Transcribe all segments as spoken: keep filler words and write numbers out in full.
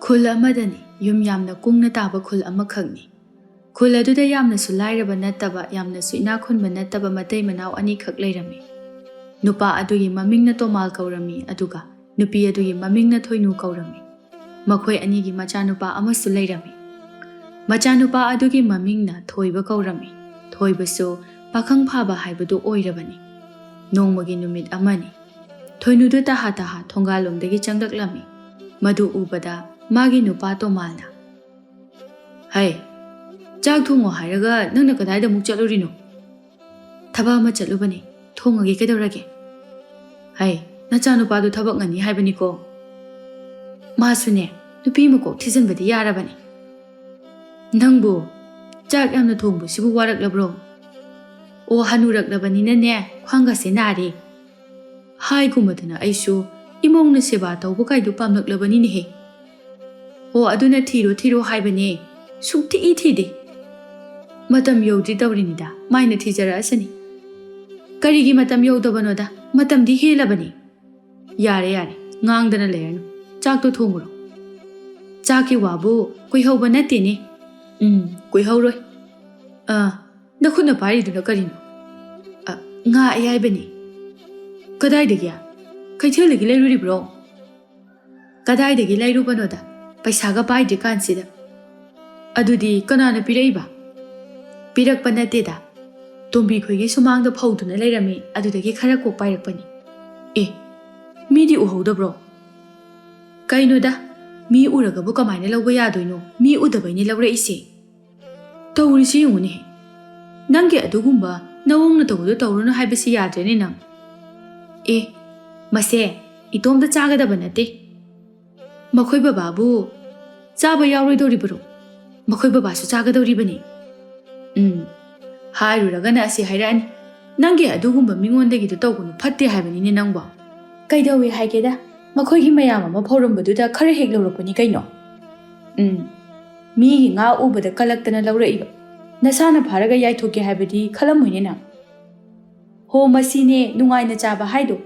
ꯈꯨꯜ ꯑꯃꯗꯅꯤ, ꯌꯨꯝ ꯌꯥꯝꯅ ꯀꯨꯡꯅ ꯇꯥꯕ ꯈꯨꯜ ꯑꯃꯈꯛꯅꯤ꯫ ꯈꯨꯜ ꯑꯗꯨꯗ ꯌꯥꯝꯅꯁꯨ ꯂꯥꯏꯔꯕ ꯅꯠꯇꯕ, ꯌꯥꯝꯅꯁꯨ ꯏꯅꯥꯛ ꯈꯨꯟꯕ ꯅꯠꯇꯕ ꯃꯇꯩ ꯃꯅꯥꯎ ꯑꯅꯤꯈꯛ ꯂꯩꯔꯝꯃꯤ꯫ ꯅꯨꯄꯥ ꯑꯗꯨꯒꯤ ꯃꯃꯤꯡꯅ ꯇꯣꯃꯥꯜ ꯀꯧꯔꯝꯃꯤ, ꯑꯗꯨꯒ ꯅꯨꯄꯤ ꯑꯗꯨꯒꯤ ꯃꯃꯤꯡꯅ ꯊꯣꯏꯅꯨ ꯀꯧꯔꯝꯃꯤ꯫ ꯃꯈꯣꯏ ꯑꯅꯤꯒꯤ ꯃꯆꯥꯅꯨꯄꯥ ꯑꯃꯁꯨ ꯂꯩꯔꯝꯃꯤ꯫ ꯃꯆꯥꯅꯨꯄꯥ ꯑꯗꯨꯒꯤ ꯃꯃꯤꯡꯅ ꯊꯣꯏꯕ ꯀꯧꯔꯝꯃꯤ꯫ ꯊꯣꯏꯕꯁꯨ ꯄꯥꯈꯪ ꯐꯥꯕ ꯍꯥꯏꯕꯗꯨ ꯑꯣꯏꯔꯕꯅꯤ꯫ ꯅꯣꯡꯃꯒꯤ ꯅꯨꯃꯤꯠ ꯑꯃꯅꯤ꯫ ꯊꯣꯏꯅꯨꯗꯨ ꯇꯍꯥ ꯇꯍꯥ ꯊꯣꯡꯒꯥꯜꯂꯣꯝꯗꯒꯤ ꯆꯪꯂꯛꯂꯝꯃꯤ꯫ ꯃꯗꯨ ꯎꯕꯗ ꯃꯥꯒꯤ ꯅꯨꯄꯥ ꯇꯣꯃꯥꯜꯅ, "ꯍꯩ, ꯆꯥꯛ ꯊꯣꯡꯉꯣ ꯍꯥꯏꯔꯒ ꯅꯪꯅ ꯀꯗꯥꯏꯗ ꯑꯃꯨꯛ ꯆꯠꯂꯨꯔꯤꯅꯣ?" "ꯊꯕꯛ ꯑꯃ ꯆꯠꯂꯨꯕꯅꯦ꯫ ꯊꯣꯡꯉꯒꯦ, ꯀꯩꯗꯧꯔꯒꯦ?" "ꯍꯩ, ꯅꯆꯥꯅꯨꯄꯥꯗꯨ ꯊꯕꯛ ꯉꯟꯅꯤ ꯍꯥꯏꯕꯅꯤꯀꯣ꯫ ꯃꯥꯁꯨꯅꯦ, ꯅꯨꯄꯤ ꯑꯃ ꯀꯣꯛ ꯊꯤꯖꯤꯟꯕꯗꯤ ꯌꯥꯔꯕꯅꯤ꯫ ꯅꯪꯕꯨ ꯆꯥꯛ ꯌꯥꯝꯅ ꯊꯣꯡꯕꯁꯤꯕꯨ ꯋꯥꯔꯛꯂꯕ꯭ꯔꯣ?" "ꯑꯣ, ꯍꯅꯨꯔꯛꯂꯕꯅꯤꯅꯅꯦ, ꯈ꯭ꯋꯥꯡꯒꯁꯦ ꯅꯥꯔꯦ꯫ ꯍꯥꯏꯒꯨꯝꯕꯗꯅ ꯑꯩꯁꯨ ꯏꯃꯧꯅ ꯁꯦꯕꯥ ꯇꯧꯕ ꯀꯥꯏꯗꯨ ꯄꯥꯝꯂꯛꯂꯕꯅꯤꯅꯦꯍꯦ꯫ ꯑꯣ, ꯑꯗꯨꯅ ꯊꯤꯔꯣ, ꯊꯤꯔꯣ ꯍꯥꯏꯕꯅꯦ꯫ ꯁꯨꯡꯊꯤ ꯊꯤꯗꯦ꯫ ꯃꯇꯝ ꯌꯧꯗ꯭ꯔꯤ ꯇꯧꯔꯤꯅꯤꯗ, ꯃꯥꯏꯅ ꯊꯤꯖꯔꯛꯑꯁꯅꯤ꯫ ꯀꯔꯤꯒꯤ ꯃꯇꯝ ꯌꯧꯗꯕꯅꯣꯗ? ꯃꯇꯝꯗꯤ ꯍꯦꯜꯂꯕꯅꯤ꯫" "ꯌꯥꯔꯦ, ꯌꯥꯔꯦ, ꯉꯥꯡꯗꯅ ꯂꯩꯔꯅꯨ꯫ ꯆꯥꯛꯇꯣ ꯊꯣꯡꯉꯨꯔꯣ꯫" "ꯆꯥꯛꯀꯤ ꯋꯥꯕꯨ ꯀꯨꯏꯍꯧꯕ ꯅꯠꯇꯦꯅꯦ꯫" "ꯎꯝ, ꯀꯨꯏꯍꯧꯔꯣꯏ꯫ ꯑ, ꯅꯈꯨꯠꯅ ꯄꯥꯏꯔꯤꯗꯨꯅ ꯀꯔꯤꯅꯣ?" "ꯑ, ꯉꯥ ꯑꯌꯥꯏꯕꯅꯤ꯫" "ꯀꯗꯥꯏꯗꯒꯤ? ꯀꯩꯊꯦꯜꯗꯒꯤ ꯂꯩꯔꯨꯔꯤꯕ꯭ꯔꯣ?" "ꯀꯗꯥꯏꯗꯒꯤ ꯂꯩꯔꯨꯕꯅꯣꯗ, ꯄꯩꯁꯥꯒ ꯄꯥꯏꯗ꯭ꯔꯤꯀꯥꯟꯁꯤꯗ?" "ꯑꯗꯨꯗꯤ ꯀꯅꯥꯅ ꯄꯤꯔꯛꯏꯕ?" "ꯄꯤꯔꯛꯄ ꯅꯠꯇꯦꯗ, ꯇꯣꯝꯕꯤ ꯈꯣꯏꯒꯤ ꯁꯨꯃꯥꯡꯗ ꯐꯧꯗꯨꯅ ꯂꯩꯔꯝꯃꯤ, ꯑꯗꯨꯗꯒꯤ ꯈꯔ ꯀꯣꯛ ꯄꯥꯏꯔꯛꯄꯅꯤ꯫" "ꯑꯦ, ꯃꯤꯗꯤ ꯎꯍꯧꯗꯕ꯭ꯔꯣ?" "ꯀꯩꯅꯣꯗ, ꯃꯤ ꯎꯔꯒꯕꯨ ꯀꯃꯥꯏꯅ ꯂꯧꯕ ꯌꯥꯗꯣꯏꯅꯣ? ꯃꯤ ꯎꯗꯕꯩꯅꯦ ꯂꯧꯔꯛꯏꯁꯦ꯫" "ꯇꯧꯔꯤꯁꯤ ꯌꯦꯡꯉꯨꯅꯦ꯫ ꯅꯪꯒꯤ ꯑꯗꯨꯒꯨꯝꯕ ꯅꯋꯣꯡꯅ ꯇꯧꯕꯗꯣ ꯇꯧꯔꯨꯅꯨ ꯍꯥꯏꯕꯁꯤ ꯌꯥꯗ꯭ꯔꯦꯅꯦ ꯅꯪ꯫" "ꯑꯦ, ꯃꯁꯦ ꯏꯇꯣꯝꯇ ꯆꯥꯒꯗꯕ ꯅꯠꯇꯦ꯫ ꯃꯈꯣꯏ ꯕꯕꯥꯕꯨ ꯆꯥꯕ ꯌꯥꯎꯔꯣꯏꯗꯧꯔꯤꯕꯔꯣ? ꯃꯈꯣꯏ ꯕꯕꯥꯁꯨ ꯆꯥꯒꯗꯧꯔꯤꯕꯅꯤ꯫" "ꯎꯝ, ꯍꯥꯏꯔꯨꯔꯒꯅ ꯑꯁꯤ ꯍꯥꯏꯔꯛꯑꯅꯤ, ꯅꯪꯒꯤ ꯑꯗꯨꯒꯨꯝꯕ ꯃꯤꯉꯣꯟꯗꯒꯤꯗꯨ ꯇꯧꯒꯅꯨ, ꯐꯠꯇꯦ ꯍꯥꯏꯕꯅꯤꯅꯦ ꯅꯪꯕꯣ꯫" "ꯀꯩꯗꯧꯏ ꯍꯥꯏꯒꯦꯗ, ꯃꯈꯣꯏꯒꯤ ꯃꯌꯥꯝ ꯑꯃ ꯐꯧꯔꯝꯕꯗꯨꯗ ꯈꯔ ꯍꯦꯛ ꯂꯧꯔꯛꯄꯅꯤ ꯀꯩꯅꯣ꯫" "ꯎꯝ, ꯃꯤꯒꯤ ꯉꯥ ꯎꯕꯗ ꯀꯜꯂꯛꯇꯅ ꯂꯧꯔꯛꯏꯕ, ꯅꯁꯥꯅ ꯐꯥꯔꯒ ꯌꯥꯏꯊꯣꯛꯀꯦ ꯍꯥꯏꯕꯗꯤ ꯈꯜꯂꯝꯃꯣꯏꯅꯦ ꯅꯪ꯫" "ꯍꯣ, ꯃꯁꯤꯅꯦ ꯅꯨꯡꯉꯥꯏꯅ ꯆꯥꯕ ꯍꯥꯏꯗꯣ꯫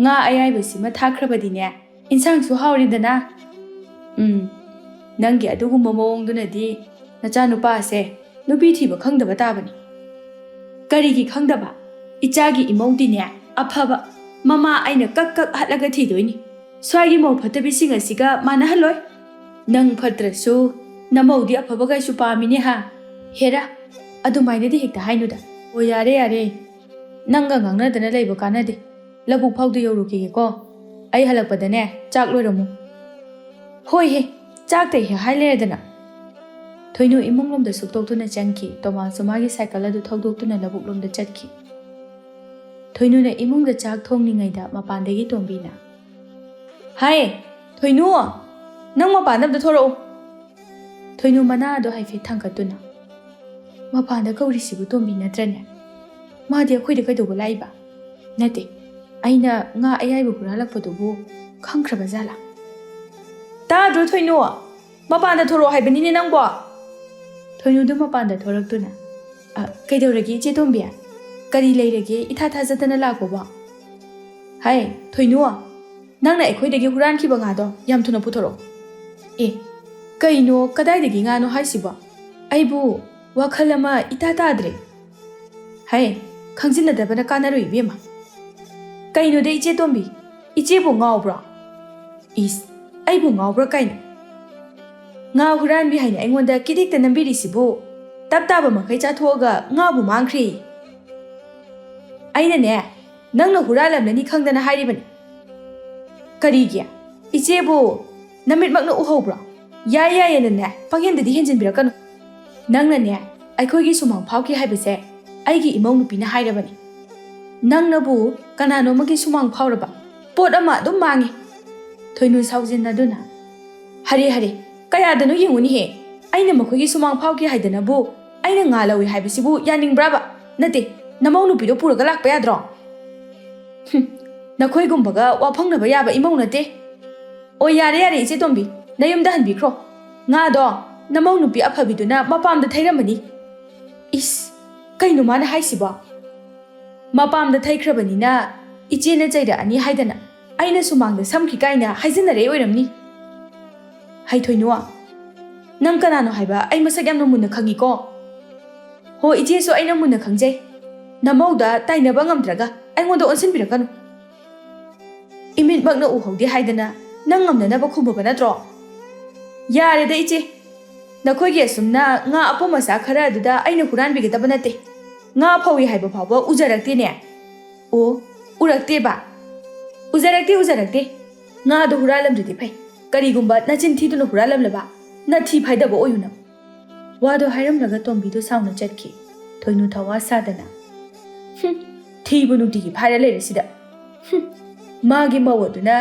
ꯉꯥ ꯑꯌꯥꯏꯕꯁꯤꯃ ꯊꯥꯛꯈ꯭ꯔꯕꯗꯤꯅꯦ, ꯏꯟꯁꯥꯡꯁꯨ ꯍꯥꯎꯔꯦꯗꯅ꯫" ꯎꯝ, ꯅꯪꯒꯤ ꯑꯗꯨꯒꯨꯝꯕ ꯃꯑꯣꯡꯗꯨꯅꯗꯤ ꯅꯆꯥꯅꯨꯄꯥꯁꯦ ꯅꯨꯄꯤ ꯊꯤꯕ ꯈꯪꯗꯕ ꯇꯥꯕꯅꯤ꯫ ꯀꯔꯤꯒꯤ ꯈꯪꯗꯕ? ꯏꯆꯥꯒꯤ ꯏꯃꯧꯗꯤꯅꯦ, ꯑꯐꯕ, ꯃꯃꯥ ꯑꯩꯅ ꯀꯛ ꯀꯛ ꯍꯠꯂꯒ ꯊꯤꯗꯣꯏꯅꯤ꯫ ꯁ꯭ꯋꯥꯏꯒꯤ ꯃꯧ ꯐꯠꯇꯕꯤꯁꯤꯡ ꯑꯁꯤꯒ ꯃꯥꯟꯅꯍꯜꯂꯣꯏ꯫ ꯅꯪ ꯐꯠꯇ꯭ꯔꯁꯨ ꯅꯃꯧꯗꯤ ꯑꯐꯕꯒꯩꯁꯨ ꯄꯥꯝꯃꯤꯅꯦ ꯍꯥ? ꯍꯦꯔꯥ, ꯑꯗꯨꯃꯥꯏꯅꯗꯤ ꯍꯦꯛꯇ ꯍꯥꯏꯅꯨꯗ꯫ ꯑꯣ, ꯌꯥꯔꯦ, ꯌꯥꯔꯦ, ꯅꯪꯒ ꯉꯥꯡꯅꯗꯅ ꯂꯩꯕ ꯀꯥꯟꯅꯗꯦ꯫ ꯂꯧꯕꯨꯛ ꯐꯥꯎꯗ ꯌꯧꯔꯨꯈꯤꯒꯦꯀꯣ꯫ ꯑꯩ ꯍꯜꯂꯛꯄꯗꯅꯦ, ꯆꯥꯛ ꯂꯣꯏꯔꯝꯃꯨ꯫ ꯍꯣꯏꯍꯦ, ꯆꯥꯛꯇ ꯍꯦꯛ ꯍꯥꯏ ꯂꯩꯔꯗꯅ꯫ ꯊꯣꯏꯅꯨ ꯏꯃꯨꯡꯂꯣꯝꯗ ꯁꯨꯛꯇꯣꯛꯇꯨꯅ ꯆꯪꯈꯤ꯫ ꯇꯣꯃꯥꯁꯁꯨ ꯃꯥꯒꯤ ꯁꯥꯏꯀꯜ ꯑꯗꯨ ꯊꯧꯗꯣꯛꯇꯨꯅ ꯂꯧꯕꯨꯛꯂꯣꯝꯗ ꯆꯠꯈꯤ꯫ ꯊꯣꯏꯅꯨꯅ ꯏꯃꯨꯡꯗ ꯆꯥꯛ ꯊꯣꯡꯂꯤꯉꯩꯗ ꯃꯄꯥꯟꯗꯒꯤ ꯇꯣꯝꯕꯤꯅ, "ꯍꯥꯏ, ꯊꯣꯏꯅꯨ, ꯅꯪ ꯃꯄꯥꯟꯗ ꯑꯝꯇ ꯊꯣꯔꯛꯎ꯫" ꯊꯣꯏꯅꯨ ꯃꯅꯥ ꯑꯗꯨ ꯍꯥꯏꯐꯦꯠ ꯊꯥꯡꯒꯠꯇꯨꯅ, "ꯃꯄꯥꯟꯗ ꯀꯧꯔꯤꯁꯤꯕꯨ ꯇꯣꯝꯕꯤ ꯅꯠꯇ꯭ꯔꯅꯦ? ꯃꯥꯗꯤ ꯑꯩꯈꯣꯏꯗ ꯀꯩꯗꯧꯕ ꯂꯥꯛꯏꯕ? ꯅꯠꯇꯦ, ꯑꯩꯅ ꯉꯥ ꯑꯌꯥꯏꯕ ꯍꯨꯔꯥꯜꯂꯛꯄꯗꯨꯕꯨ ꯈꯪꯈ꯭ꯔꯕ ꯖꯥꯠꯂꯥ?" "ꯇꯥꯗ꯭ꯔꯣ ꯊꯣꯏꯅꯨ? ꯃꯄꯥꯟꯗ ꯊꯣꯔꯛꯑꯣ ꯍꯥꯏꯕꯅꯤꯅꯦ ꯅꯪꯕꯣ!" ꯊꯣꯏꯅꯨꯗꯨ ꯃꯄꯥꯟꯗ ꯊꯣꯔꯛꯇꯨꯅ, "ꯑ, ꯀꯩꯗꯧꯔꯒꯦ ꯏꯆꯦ ꯇꯣꯝꯕꯤ? ꯀꯔꯤ ꯂꯩꯔꯒꯦ ꯏꯊꯥ ꯊꯥꯖꯗꯅ ꯂꯥꯛꯄꯕꯣ?" "ꯍꯥꯏ, ꯊꯣꯏꯅꯨ, ꯅꯪꯅ ꯑꯩꯈꯣꯏꯗꯒꯤ ꯍꯨꯔꯥꯟꯈꯤꯕ ꯉꯥꯗꯣ ꯌꯥꯝ ꯊꯨꯅ ꯄꯨꯊꯣꯔꯛꯑꯣ꯫" "ꯑꯦ, ꯀꯩꯅꯣ, ꯀꯗꯥꯏꯗꯒꯤ ꯉꯥꯅꯣ ꯍꯥꯏꯁꯤꯕꯣ? ꯑꯩꯕꯨ ꯋꯥꯈꯜ ꯑꯃ ꯏꯇꯥ ꯇꯥꯗ꯭ꯔꯦ꯫" "ꯍꯩ, ꯈꯪꯖꯤꯟꯅꯗꯕꯅ ꯀꯥꯟꯅꯔꯣꯏ ꯏꯕꯦꯝꯃ꯫" "ꯀꯩꯅꯣꯗ ꯏꯆꯦ ꯇꯣꯝꯕꯤ, ꯏꯆꯦꯕꯨ ꯉꯥꯎꯕ꯭ꯔꯣ?" "ꯏꯁ, ꯑꯩꯕꯨ ꯉꯥꯎꯕ꯭ꯔꯥ ꯀꯥꯏꯅ? ꯉꯥ ꯍꯨꯔꯥꯟꯕꯤ ꯍꯥꯏꯅ ꯑꯩꯉꯣꯟꯗ ꯀꯤꯗꯤꯛꯇ ꯅꯝꯕꯤꯔꯤꯁꯤꯕꯨ ꯇꯞ ꯇꯥꯕ ꯃꯈꯩ ꯆꯥꯊꯣꯛꯑꯒ ꯉꯥꯕꯨ ꯃꯥꯡꯈ꯭ꯔꯦ꯫" "ꯑꯩꯅꯅꯦ, ꯅꯪꯅ ꯍꯨꯔꯥꯜꯂꯝꯂꯅꯤ ꯈꯪꯗꯅ ꯍꯥꯏꯔꯤꯕꯅꯤ꯫" "ꯀꯔꯤꯒꯤ? ꯏꯆꯦꯕꯨ ꯅꯃꯤꯠꯃꯛꯅ ꯎꯍꯧꯕ꯭ꯔꯣ? ꯌꯥꯏ ꯌꯥꯏꯌꯦꯅꯅꯦ, ꯄꯪꯍꯦꯟꯗꯗꯤ ꯍꯦꯟꯖꯤꯟꯕꯤꯔꯛꯀꯅꯨ꯫ ꯅꯪꯅꯅꯦ, ꯑꯩꯈꯣꯏꯒꯤ ꯁꯨꯃꯥꯡ ꯐꯥꯎꯈꯤ ꯍꯥꯏꯕꯁꯦ ꯑꯩꯒꯤ ꯏꯃꯧ ꯅꯨꯄꯤꯅ ꯍꯥꯏꯔꯕꯅꯤ꯫ ꯅꯪꯅꯕꯨ ꯀꯅꯥꯅꯣ ꯑꯃꯒꯤ ꯁꯨꯃꯥꯡ ꯐꯥꯎꯔꯕ? ꯄꯣꯠ ꯑꯃ ꯑꯗꯨꯝ ꯃꯥꯡꯉꯤ꯫" ꯊꯣꯏꯅꯨ ꯁꯥꯎꯖꯤꯟꯅꯗꯨꯅ, "ꯍꯔꯦ ꯍꯔꯦ, ꯀꯌꯥꯗꯅꯣ ꯌꯦꯡꯉꯨꯅꯤꯍꯦ꯫ ꯑꯩꯅ ꯃꯈꯣꯏꯒꯤ ꯁꯨꯃꯥꯡ ꯐꯥꯎꯈꯤ ꯍꯥꯏꯗꯅꯕꯨ ꯑꯩꯅ ꯉꯥ ꯂꯧꯏ ꯍꯥꯏꯕꯁꯤꯕꯨ ꯌꯥꯅꯤꯡꯕ꯭ꯔꯕ? ꯅꯠꯇꯦ, ꯅꯃꯧ ꯅꯨꯄꯤꯗꯣ ꯄꯨꯔꯒ ꯂꯥꯛꯄ ꯌꯥꯗ꯭ꯔꯣ?" "ꯍꯨꯝ, ꯅꯈꯣꯏꯒꯨꯝꯕꯒ ꯋꯥ ꯐꯪꯅꯕ ꯌꯥꯕ ꯏꯃꯧ ꯅꯠꯇꯦ꯫" "ꯑꯣ, ꯌꯥꯔꯦ, ꯌꯥꯔꯦ, ꯏꯆꯦ ꯇꯣꯝꯕꯤ, ꯅꯌꯨꯝꯗ ꯍꯟꯕꯤꯈ꯭ꯔꯣ꯫ ꯉꯥꯗꯣ ꯅꯃꯧ ꯅꯨꯄꯤ ꯑꯐꯕꯤꯗꯨꯅ ꯃꯄꯥꯝꯗ ꯊꯩꯔꯝꯃꯅꯤ꯫" "ꯏꯁ, ꯀꯩꯅꯣ ꯃꯥꯅ ꯍꯥꯏꯁꯤꯕꯣ? ꯃꯄꯥꯝꯗ ꯊꯩꯈ꯭ꯔꯕꯅꯤꯅ ꯏꯆꯦꯅ ꯆꯩꯔꯛꯑꯅꯤ ꯍꯥꯏꯗꯅ ꯑꯩꯅ ꯁꯨꯃꯥꯡꯗ ꯁꯝꯈꯤ ꯀꯥꯏꯅ ꯍꯥꯏꯖꯤꯟꯅꯔꯦ ꯑꯣꯏꯔꯝꯅꯤ꯫" "ꯍꯩ ꯊꯣꯏꯅꯨ, ꯅꯪ ꯀꯅꯥꯅꯣ ꯍꯥꯏꯕ ꯑꯩ ꯃꯁꯛ ꯌꯥꯝꯅ ꯃꯨꯟꯅ ꯈꯪꯉꯤꯀꯣ꯫ ꯍꯣ, ꯏꯆꯦꯁꯨ ꯑꯩ ꯅꯪ ꯃꯨꯟꯅ ꯈꯪꯖꯩ꯫ ꯅꯃꯧꯗ ꯇꯥꯏꯅꯕ ꯉꯝꯗ꯭ꯔꯒ ꯑꯩꯉꯣꯟꯗ ꯑꯣꯟꯁꯤꯟꯕꯤꯔꯛꯀꯅꯨ꯫ ꯏꯃꯤꯠꯃꯛꯅ ꯎꯍꯧꯗꯦ ꯍꯥꯏꯗꯅ ꯅꯪ ꯉꯝꯅꯅꯕ ꯈꯨꯝꯃꯕ ꯅꯠꯇ꯭ꯔꯣ?" "ꯌꯥꯔꯦꯗ ꯏꯆꯦ, ꯅꯈꯣꯏꯒꯤ ꯑꯁꯨꯝꯅ ꯉꯥ ꯑꯄꯣꯝ ꯑꯆꯥ ꯈꯔ ꯑꯗꯨꯗ ꯑꯩꯅ ꯍꯨꯔꯥꯟꯕꯤꯒꯗꯕ ꯅꯠꯇꯦ꯫ ꯉꯥ ꯐꯧꯏ ꯍꯥꯏꯕ ꯐꯥꯎꯕ ꯎꯖꯔꯛꯇꯦꯅꯦ?" "ꯑꯣ, ꯎꯔꯛꯇꯦꯕ?" "ꯎꯖꯔꯛꯇꯦ, ꯎꯖꯔꯛꯇꯦ꯫ ꯉꯥꯗꯣ ꯍꯨꯔꯥꯜꯂꯝꯗ꯭ꯔꯗꯤ ꯐꯩ꯫ ꯀꯔꯤꯒꯨꯝꯕ ꯅꯆꯤꯟ ꯊꯤꯗꯨꯅ ꯍꯨꯔꯥꯜꯂꯝꯂꯕ, ꯅꯊꯤ ꯐꯥꯏꯗꯕ ꯑꯣꯏꯌꯨ ꯅꯪ꯫" ꯋꯥꯗꯣ ꯍꯥꯏꯔꯝꯂꯒ ꯇꯣꯝꯕꯤꯗꯣ ꯁꯥꯎꯅ ꯆꯠꯈꯤ꯫ ꯊꯣꯏꯅꯨ ꯊꯋꯥ ꯁꯥꯗꯅ, "ꯍꯨꯝ, ꯊꯤꯕꯨ ꯅꯨꯡꯇꯤꯒꯤ ꯐꯥꯏꯔ ꯂꯩꯔꯁꯤꯗ꯫ ꯍꯨꯝ, ꯃꯥꯒꯤ ꯃꯧ ꯑꯗꯨꯅ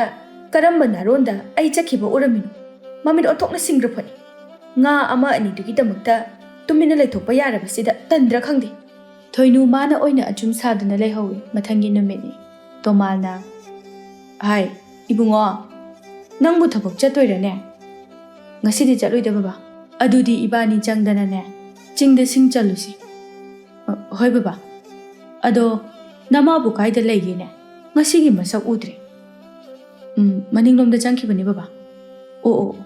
ꯀꯔꯝꯕ ꯅꯥꯔꯣꯟꯗ ꯑꯩ ꯆꯠꯈꯤꯕ ꯎꯔꯝꯃꯤꯅꯣ? ꯃꯃꯤꯠ ꯑꯣꯟꯊꯣꯛꯅ ꯁꯤꯡꯒ꯭ꯔ ꯐꯣꯠꯅꯤ꯫ ꯉꯥ ꯑꯃ ꯑꯅꯤꯗꯨꯒꯤꯗꯃꯛꯇ ꯇꯨꯃꯤꯟꯅ ꯂꯩꯊꯣꯛꯄ ꯌꯥꯔꯕꯁꯤꯗ ꯇꯟꯗ꯭ꯔꯥ ꯈꯪꯗꯦ꯫" ꯊꯣꯏꯅꯨ ꯃꯥꯅ ꯑꯣꯏꯅ ꯑꯆꯨꯝ ꯁꯥꯗꯨꯅ ꯂꯩꯍꯧꯏ꯫ ꯃꯊꯪꯒꯤ ꯅꯨꯃꯤꯠꯅꯤ꯫ ꯇꯣꯃꯥꯜꯅ, "ꯍꯥꯏ, ꯏꯕꯨꯡꯉꯣ, ꯅꯪꯕꯨ ꯊꯕꯛ ꯆꯠꯇꯣꯏꯔꯅꯦ? ꯉꯁꯤꯗꯤ ꯆꯠꯂꯣꯏꯗ ꯕꯕꯥ꯫ ꯑꯗꯨꯗꯤ ꯏꯕꯥꯅꯤ ꯆꯪꯗꯅꯅꯦ, ꯆꯤꯡꯗ ꯁꯤꯡ ꯆꯜꯂꯨꯁꯤ꯫" "ꯑ, ꯍꯣꯏ ꯕꯕꯥ꯫ ꯑꯗꯣ ꯅꯃꯥꯕꯨ ꯀꯥꯏꯗ ꯂꯩꯒꯦꯅꯦ? ꯉꯁꯤꯒꯤ ꯃꯁꯛ ꯎꯗ꯭ꯔꯦ꯫" "ꯎꯝ, ꯃꯅꯤꯡꯂꯣꯝꯗ ꯆꯪꯈꯤꯕꯅꯤ ꯕꯕꯥ꯫" "ꯑꯣ, ꯑꯣ, ꯑꯣ꯫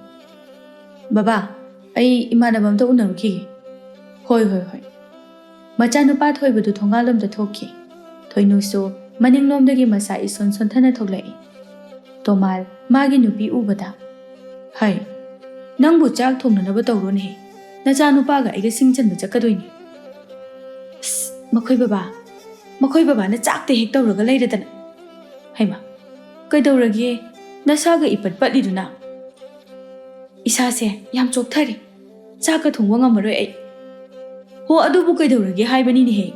ꯕꯕꯥ, ꯑꯩ ꯏꯃꯥꯟꯅꯕ ꯑꯝꯇ ꯎꯅꯔꯨꯈꯤꯒꯦ꯫" "ꯍꯣꯏ, ꯍꯣꯏ, ꯍꯣꯏ꯫" ꯃꯆꯥꯅꯨꯄꯥ ꯊꯣꯏꯕꯗꯨ ꯊꯣꯡꯒꯥꯜꯂꯣꯝꯗ ꯊꯣꯛꯈꯤ꯫ ꯊꯣꯏꯅꯨꯁꯨ ꯃꯅꯤꯡꯂꯣꯝꯗꯒꯤ ꯃꯁꯥ ꯏꯁꯣꯟ ꯁꯣꯟꯊꯅ ꯊꯣꯛꯂꯛꯏ꯫ ꯇꯣꯃꯥꯜ ꯃꯥꯒꯤ ꯅꯨꯄꯤ ꯎꯕꯗ, "ꯍꯩ, ꯅꯪꯕꯨ ꯆꯥꯛ ꯊꯣꯡꯅꯅꯕ ꯇꯧꯔꯣꯅꯦꯍꯦ꯫ ꯅꯆꯥꯅꯨꯄꯥꯒ ꯑꯩꯒ ꯁꯤꯡ ꯆꯟꯕ ꯆꯠꯀꯗꯣꯏꯅꯤ꯫" "ꯑꯁ, ꯃꯈꯣꯏ ꯕꯕꯥ, ꯃꯈꯣꯏ ꯕꯕꯥꯅ ꯆꯥꯛꯇ ꯍꯦꯛ ꯇꯧꯔꯒ ꯂꯩꯔꯗꯅ꯫ ꯍꯩꯃꯥ, ꯀꯩꯗꯧꯔꯒꯦ? ꯅꯁꯥꯒ ꯏꯄꯠ ꯄꯠꯂꯤꯗꯨꯅ?" "ꯏꯁꯥꯁꯦ ꯌꯥꯝ ꯆꯣꯛꯊꯔꯦ꯫ ꯆꯥꯛꯀ ꯊꯣꯡꯕ ꯉꯝꯃꯔꯣꯏ ꯑꯩ꯫" "ꯍꯣ, ꯑꯗꯨꯕꯨ ꯀꯩꯗꯧꯔꯒꯦ ꯍꯥꯏꯕꯅꯤꯅꯦꯍꯦ?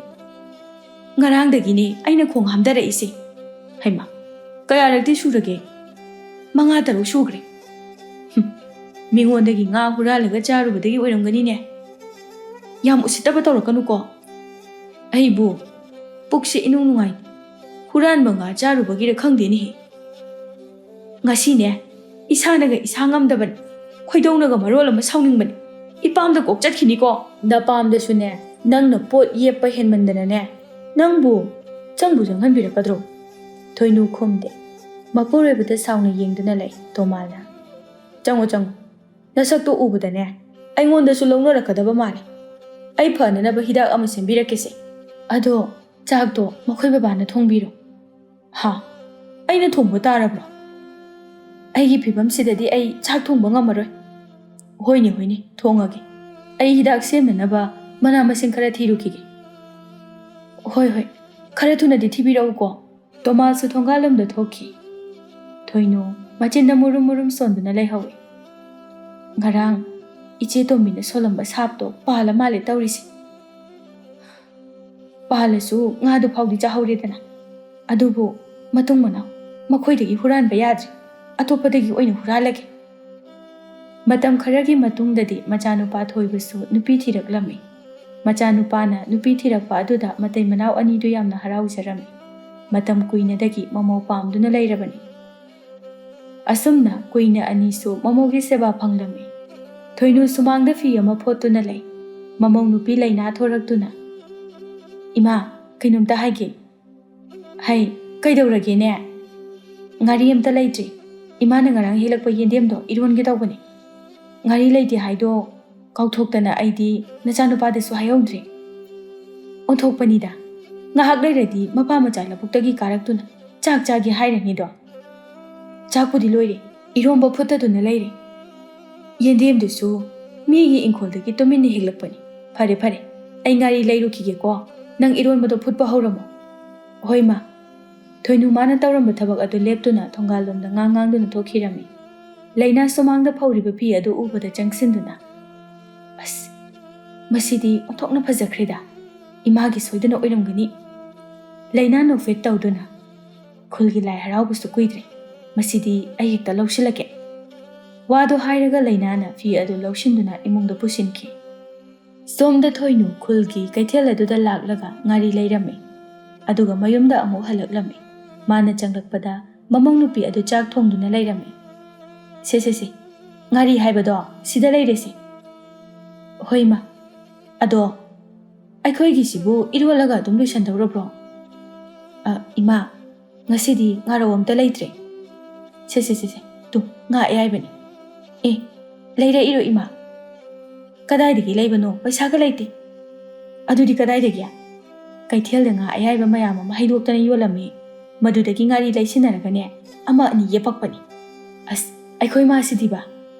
ꯉꯔꯥꯡꯗꯒꯤꯅꯦ ꯑꯩꯅ ꯈꯣꯡ ꯍꯥꯝꯊꯔꯛꯏꯁꯦ꯫" "ꯍꯩꯃꯥ, ꯀꯌꯥꯔꯛꯇꯤ ꯁꯨꯔꯒꯦ?" "ꯃꯉꯥ ꯇꯔꯨꯛ ꯁꯨꯈ꯭ꯔꯦ꯫" "ꯍꯨꯝ, ꯃꯤꯉꯣꯟꯗꯒꯤ ꯉꯥ ꯍꯨꯔꯥꯜꯂꯒ ꯆꯥꯔꯨꯕꯗꯒꯤ ꯑꯣꯏꯔꯝꯒꯅꯤꯅꯦ꯫ ꯌꯥꯝ ꯎꯁꯤꯠꯇꯕ ꯇꯧꯔꯛꯀꯅꯨꯀꯣ꯫ ꯑꯩꯕꯨ ꯄꯨꯛꯁꯦ ꯏꯅꯨꯡ ꯅꯨꯡꯉꯥꯏ꯫ ꯍꯨꯔꯥꯟꯕ ꯉꯥ ꯆꯥꯔꯨꯕꯒꯤꯔ ꯈꯪꯗꯦꯅꯦꯍꯦ꯫ ꯉꯁꯤꯅꯦ, ꯏꯁꯥꯅꯒ ꯏꯁꯥ ꯉꯝꯗꯕꯅꯤ, ꯈꯣꯏꯗꯧꯅꯒ ꯃꯔꯣꯜ ꯑꯃ ꯁꯥꯎꯅꯤꯡꯕꯅꯤ꯫ ꯏꯄꯥꯝꯗ ꯀꯣꯛ ꯆꯠꯈꯤꯅꯤꯀꯣ꯫ ꯅꯄꯥꯝꯗꯁꯨꯅꯦ, ꯅꯪꯅ ꯄꯣꯠ ꯌꯦꯞꯄ ꯍꯦꯟꯃꯟꯗꯅꯅꯦ, ꯅꯪꯕꯨ ꯆꯪꯕꯨ ꯆꯪꯍꯟꯕꯤꯔꯛꯀꯗ꯭ꯔꯣ?" ꯊꯣꯏꯅꯨ ꯈꯨꯝꯗꯦ꯫ ꯃꯄꯨꯔꯣꯏꯕꯗ ꯁꯥꯎꯅ ꯌꯦꯡꯗꯨꯅ ꯂꯩ ꯇꯣꯃꯥꯜꯅ꯫ "ꯆꯪꯉꯣ, ꯆꯪꯉꯣ, ꯅꯁꯛꯇꯣ ꯎꯕꯗꯅꯦ, ꯑꯩꯉꯣꯟꯗꯁꯨ ꯂꯧꯅꯔꯛꯀꯗꯕ ꯃꯥꯜꯂꯦ꯫ ꯑꯩ ꯐꯅꯅꯕ ꯍꯤꯗꯥꯛ ꯑꯃ ꯁꯦꯝꯕꯤꯔꯛꯀꯦꯁꯦ꯫ ꯑꯗꯣ ꯆꯥꯛꯇꯣ ꯃꯈꯣꯏ ꯕꯕꯥꯅ ꯊꯣꯡꯕꯤꯔꯣ꯫ ꯍꯥ? ꯑꯩꯅ ꯊꯣꯡꯕ ꯇꯥꯔꯕ꯭ꯔꯣ? ꯑꯩꯒꯤ ꯐꯤꯕꯝꯁꯤꯗꯗꯤ ꯑꯩ ꯆꯥꯛ ꯊꯣꯡꯕ ꯉꯝꯃꯔꯣꯏ꯫ ꯍꯣꯏꯅꯦ, ꯍꯣꯏꯅꯦ, ꯊꯣꯡꯉꯒꯦ꯫ ꯑꯩ ꯍꯤꯗꯥꯛ ꯁꯦꯝꯅꯅꯕ ꯃꯅꯥ ꯃꯁꯤꯡ ꯈꯔ ꯊꯤꯔꯨꯈꯤꯒꯦ꯫ ꯍꯣꯏ, ꯍꯣꯏ, ꯈꯔ ꯊꯨꯅꯗꯤ ꯊꯤꯕꯤꯔꯛꯎꯀꯣ꯫ ꯇꯣꯃꯥꯁꯁꯨ ꯊꯣꯡꯒꯥꯜꯂꯣꯝꯗ ꯊꯣꯛꯈꯤ꯫ ꯊꯣꯏꯅꯨ ꯃꯆꯤꯟꯗ ꯃꯨꯔꯨꯝ ꯃꯨꯔꯨꯝ ꯁꯣꯟꯗꯨꯅ ꯂꯩꯍꯧꯏ꯫ ꯉꯔꯥꯡ ꯏꯆꯦ ꯇꯣꯝꯕꯤꯅ ꯁꯣꯜꯂꯝꯕ ꯁꯥꯞꯇꯣ ꯄꯥꯜꯂ ꯃꯥꯜꯂꯦ ꯇꯧꯔꯤꯁꯦ꯫ ꯄꯥꯜꯂꯁꯨ ꯉꯥꯗꯨ ꯐꯥꯎꯗꯤ ꯆꯥꯍꯧꯔꯦꯗꯅ꯫ ꯑꯗꯨꯕꯨ ꯃꯇꯨꯡ ꯃꯅꯥꯎ ꯃꯈꯣꯏꯗꯒꯤ ꯍꯨꯔꯥꯟꯕ ꯌꯥꯗ꯭ꯔꯦ꯫ ꯑꯇꯣꯞꯄꯗꯒꯤ ꯑꯣꯏꯅ ꯍꯨꯔꯥꯜꯂꯒꯦ꯫ ꯃꯇꯝ ꯈꯔꯒꯤ ꯃꯇꯨꯡꯗꯗꯤ ꯃꯆꯥꯅꯨꯄꯥ ꯊꯣꯏꯕꯁꯨ ꯅꯨꯄꯤ ꯊꯤꯔꯛꯂꯝꯃꯤ꯫ ꯃꯆꯥꯅꯨꯄꯥꯅ ꯅꯨꯄꯤ ꯊꯤꯔꯛꯄ ꯑꯗꯨꯗ ꯃꯇꯩ ꯃꯅꯥꯎ ꯑꯅꯤꯗꯨ ꯌꯥꯝꯅ ꯍꯔꯥꯎꯖꯔꯝꯃꯤ꯫ ꯃꯇꯝ ꯀꯨꯏꯅꯗꯒꯤ ꯃꯃꯧ ꯄꯥꯝꯗꯨꯅ ꯂꯩꯔꯕꯅꯤ꯫ ꯑꯁꯨꯝꯅ ꯀꯨꯏꯅ ꯑꯅꯤꯁꯨ ꯃꯃꯧꯒꯤ ꯁꯦꯕꯥ ꯐꯪꯂꯝꯃꯤ꯫ ꯊꯣꯏꯅꯨ ꯁꯨꯃꯥꯡꯗ ꯐꯤ ꯑꯃ ꯐꯣꯠꯇꯨꯅ ꯂꯩ꯫ ꯃꯃꯧ ꯅꯨꯄꯤ ꯂꯩꯅꯥ ꯊꯣꯔꯛꯇꯨꯅ, "ꯏꯃꯥ, ꯀꯩꯅꯣꯝꯇ ꯍꯥꯏꯒꯦ꯫" "ꯍꯩ, ꯀꯩꯗꯧꯔꯒꯦꯅꯦ?" "ꯉꯥꯔꯤ ꯑꯝꯇ ꯂꯩꯇ꯭ꯔꯤ꯫ ꯏꯃꯥꯅ ꯉꯔꯥꯡ ꯍꯦꯛꯂꯛꯄ ꯌꯦꯟꯗꯦꯝꯗꯣ ꯏꯔꯣꯟꯒꯦ ꯇꯧꯕꯅꯤ꯫ ꯉꯥꯔꯤ ꯂꯩꯇꯦ ꯍꯥꯏꯗꯣ ꯀꯥꯎꯊꯣꯛꯇꯅ ꯑꯩꯗꯤ ꯅꯆꯥꯅꯨꯄꯥꯗꯁꯨ ꯍꯥꯏꯍꯧꯗ꯭ꯔꯦ꯫ ꯑꯣꯟꯊꯣꯛꯄꯅꯤꯗ꯫ ꯉꯥꯏꯍꯥꯛ ꯂꯩꯔꯗꯤ ꯃꯄꯥ ꯃꯆꯥ ꯂꯧꯕꯨꯛꯇꯒꯤ ꯀꯥꯔꯛꯇꯨꯅ ꯆꯥꯛ ꯆꯥꯒꯦ ꯍꯥꯏꯔꯅꯤꯗꯣ꯫ ꯆꯥꯛꯄꯨꯗꯤ ꯂꯣꯏꯔꯦ, ꯏꯔꯣꯝꯕ ꯐꯨꯠꯇꯗꯨꯅ ꯂꯩꯔꯦ꯫ ꯌꯦꯟꯗꯦꯝꯗꯨꯁꯨ ꯃꯤꯒꯤ ꯏꯪꯈꯣꯜꯗꯒꯤ ꯇꯨꯃꯤꯟꯅ ꯍꯦꯛꯂꯛꯄꯅꯤ꯫ ꯐꯔꯦ, ꯐꯔꯦ, ꯑꯩ ꯉꯥꯔꯤ ꯂꯩꯔꯨꯈꯤꯒꯦꯀꯣ꯫ ꯅꯪ ꯏꯔꯣꯟꯕꯗꯣ ꯐꯨꯠꯄ ꯍꯧꯔꯝꯃꯣ꯫" "ꯍꯣꯏ, ꯃꯥ꯫" ꯊꯣꯏꯅꯨ ꯃꯥꯅ ꯇꯧꯔꯝꯕ ꯊꯕꯛ ꯑꯗꯨ ꯂꯦꯞꯇꯨꯅ ꯊꯣꯡꯒꯥꯜꯂꯣꯝꯗ ꯉꯥꯡ ꯉꯥꯡꯗꯨꯅ ꯊꯣꯛꯈꯤꯔꯝꯃꯤ꯫ ꯂꯩꯅꯥ ꯁꯨꯃꯥꯡꯗ ꯐꯧꯔꯤꯕ ꯐꯤ ꯑꯗꯨ ꯎꯕꯗ ꯆꯪꯁꯤꯟꯗꯨꯅ, "ꯑꯁ, ꯃꯁꯤꯗꯤ ꯑꯣꯟꯊꯣꯛꯅ ꯐꯖꯈ꯭ꯔꯦꯗ꯫ ꯏꯃꯥꯒꯤ ꯁꯣꯏꯗꯅ ꯑꯣꯏꯔꯝꯒꯅꯤ꯫" ꯂꯩꯅꯥ ꯅꯣꯛꯐꯦꯠ ꯇꯧꯗꯨꯅ, "ꯈꯨꯜꯒꯤ ꯂꯥꯏ ꯍꯔꯥꯎꯕꯁꯨ ꯀꯨꯏꯗ꯭ꯔꯦ꯫ ꯃꯁꯤꯗꯤ ꯑꯩ ꯍꯦꯛꯇ ꯂꯧꯁꯤꯜꯂꯒꯦ꯫" ꯋꯥꯗꯣ ꯍꯥꯏꯔꯒ ꯂꯩꯅꯥꯅ ꯐꯤ ꯑꯗꯨ ꯂꯧꯁꯤꯟꯗꯨꯅ ꯏꯃꯨꯡꯗ ꯄꯨꯁꯤꯟꯈꯤ꯫ ꯁꯣꯝꯗ ꯊꯣꯏꯅꯨ ꯈꯨꯜꯒꯤ ꯀꯩꯊꯦꯜ ꯑꯗꯨꯗ ꯂꯥꯛꯂꯒ ꯉꯥꯔꯤ ꯂꯩꯔꯝꯃꯤ꯫ ꯑꯗꯨꯒ ꯃꯌꯨꯝꯗ ꯑꯃꯨꯛ ꯍꯜꯂꯛꯂꯝꯃꯤ꯫ ꯃꯥꯅ ꯆꯪꯂꯛꯄꯗ ꯃꯃꯧ ꯅꯨꯄꯤ ꯑꯗꯨ ꯆꯥꯛ ꯊꯣꯡꯗꯨꯅ ꯂꯩꯔꯝꯃꯤ꯫ "ꯁꯦ, ꯁꯦ, ꯁꯦ, ꯉꯥꯔꯤ ꯍꯥꯏꯕꯗꯣ ꯁꯤꯗ ꯂꯩꯔꯦꯁꯦ꯫" "ꯍꯣꯏ, ꯏꯃꯥ꯫ ꯑꯗꯣ ꯑꯩꯈꯣꯏꯒꯤꯁꯤꯕꯨ ꯏꯔꯣꯜꯂꯒ ꯑꯗꯨꯝ ꯂꯣꯏꯁꯟꯗꯧꯔꯕ꯭ꯔꯣ?" "ꯑ, ꯏꯃꯥ, ꯉꯁꯤꯗꯤ ꯉꯥꯔꯧ ꯑꯝꯇ ꯂꯩꯇ꯭ꯔꯦ꯫" "ꯁꯦ, ꯁꯦ, ꯁꯦ, ꯁꯦ, ꯇꯨ, ꯉꯥ ꯑꯌꯥꯏꯕꯅꯤ꯫ ꯑꯦ, "ꯂꯩꯔꯛꯏꯔꯣ ꯏꯃꯥ?" "ꯀꯗꯥꯏꯗꯒꯤ ꯂꯩꯕꯅꯣ? ꯄꯩꯁꯥꯒ ꯂꯩꯇꯦ꯫" "ꯑꯗꯨꯗꯤ ꯀꯗꯥꯏꯗꯒꯤ?" "ꯀꯩꯊꯦꯜꯗ ꯉꯥ ꯑꯌꯥꯏꯕ ꯃꯌꯥꯝ ꯑꯃ ꯍꯩꯗꯣꯛꯇꯅ ꯌꯣꯜꯂꯝꯃꯤ, ꯃꯗꯨꯗꯒꯤ ꯉꯥꯔꯤ ꯂꯩꯁꯤꯟꯅꯔꯒꯅꯦ, ꯑꯃ ꯑꯅꯤ ꯌꯦꯞꯄꯛꯄꯅꯤ꯫" "ꯑꯁ, ꯑꯩꯈꯣꯏ ꯃꯥꯁꯤꯗꯤꯕ!"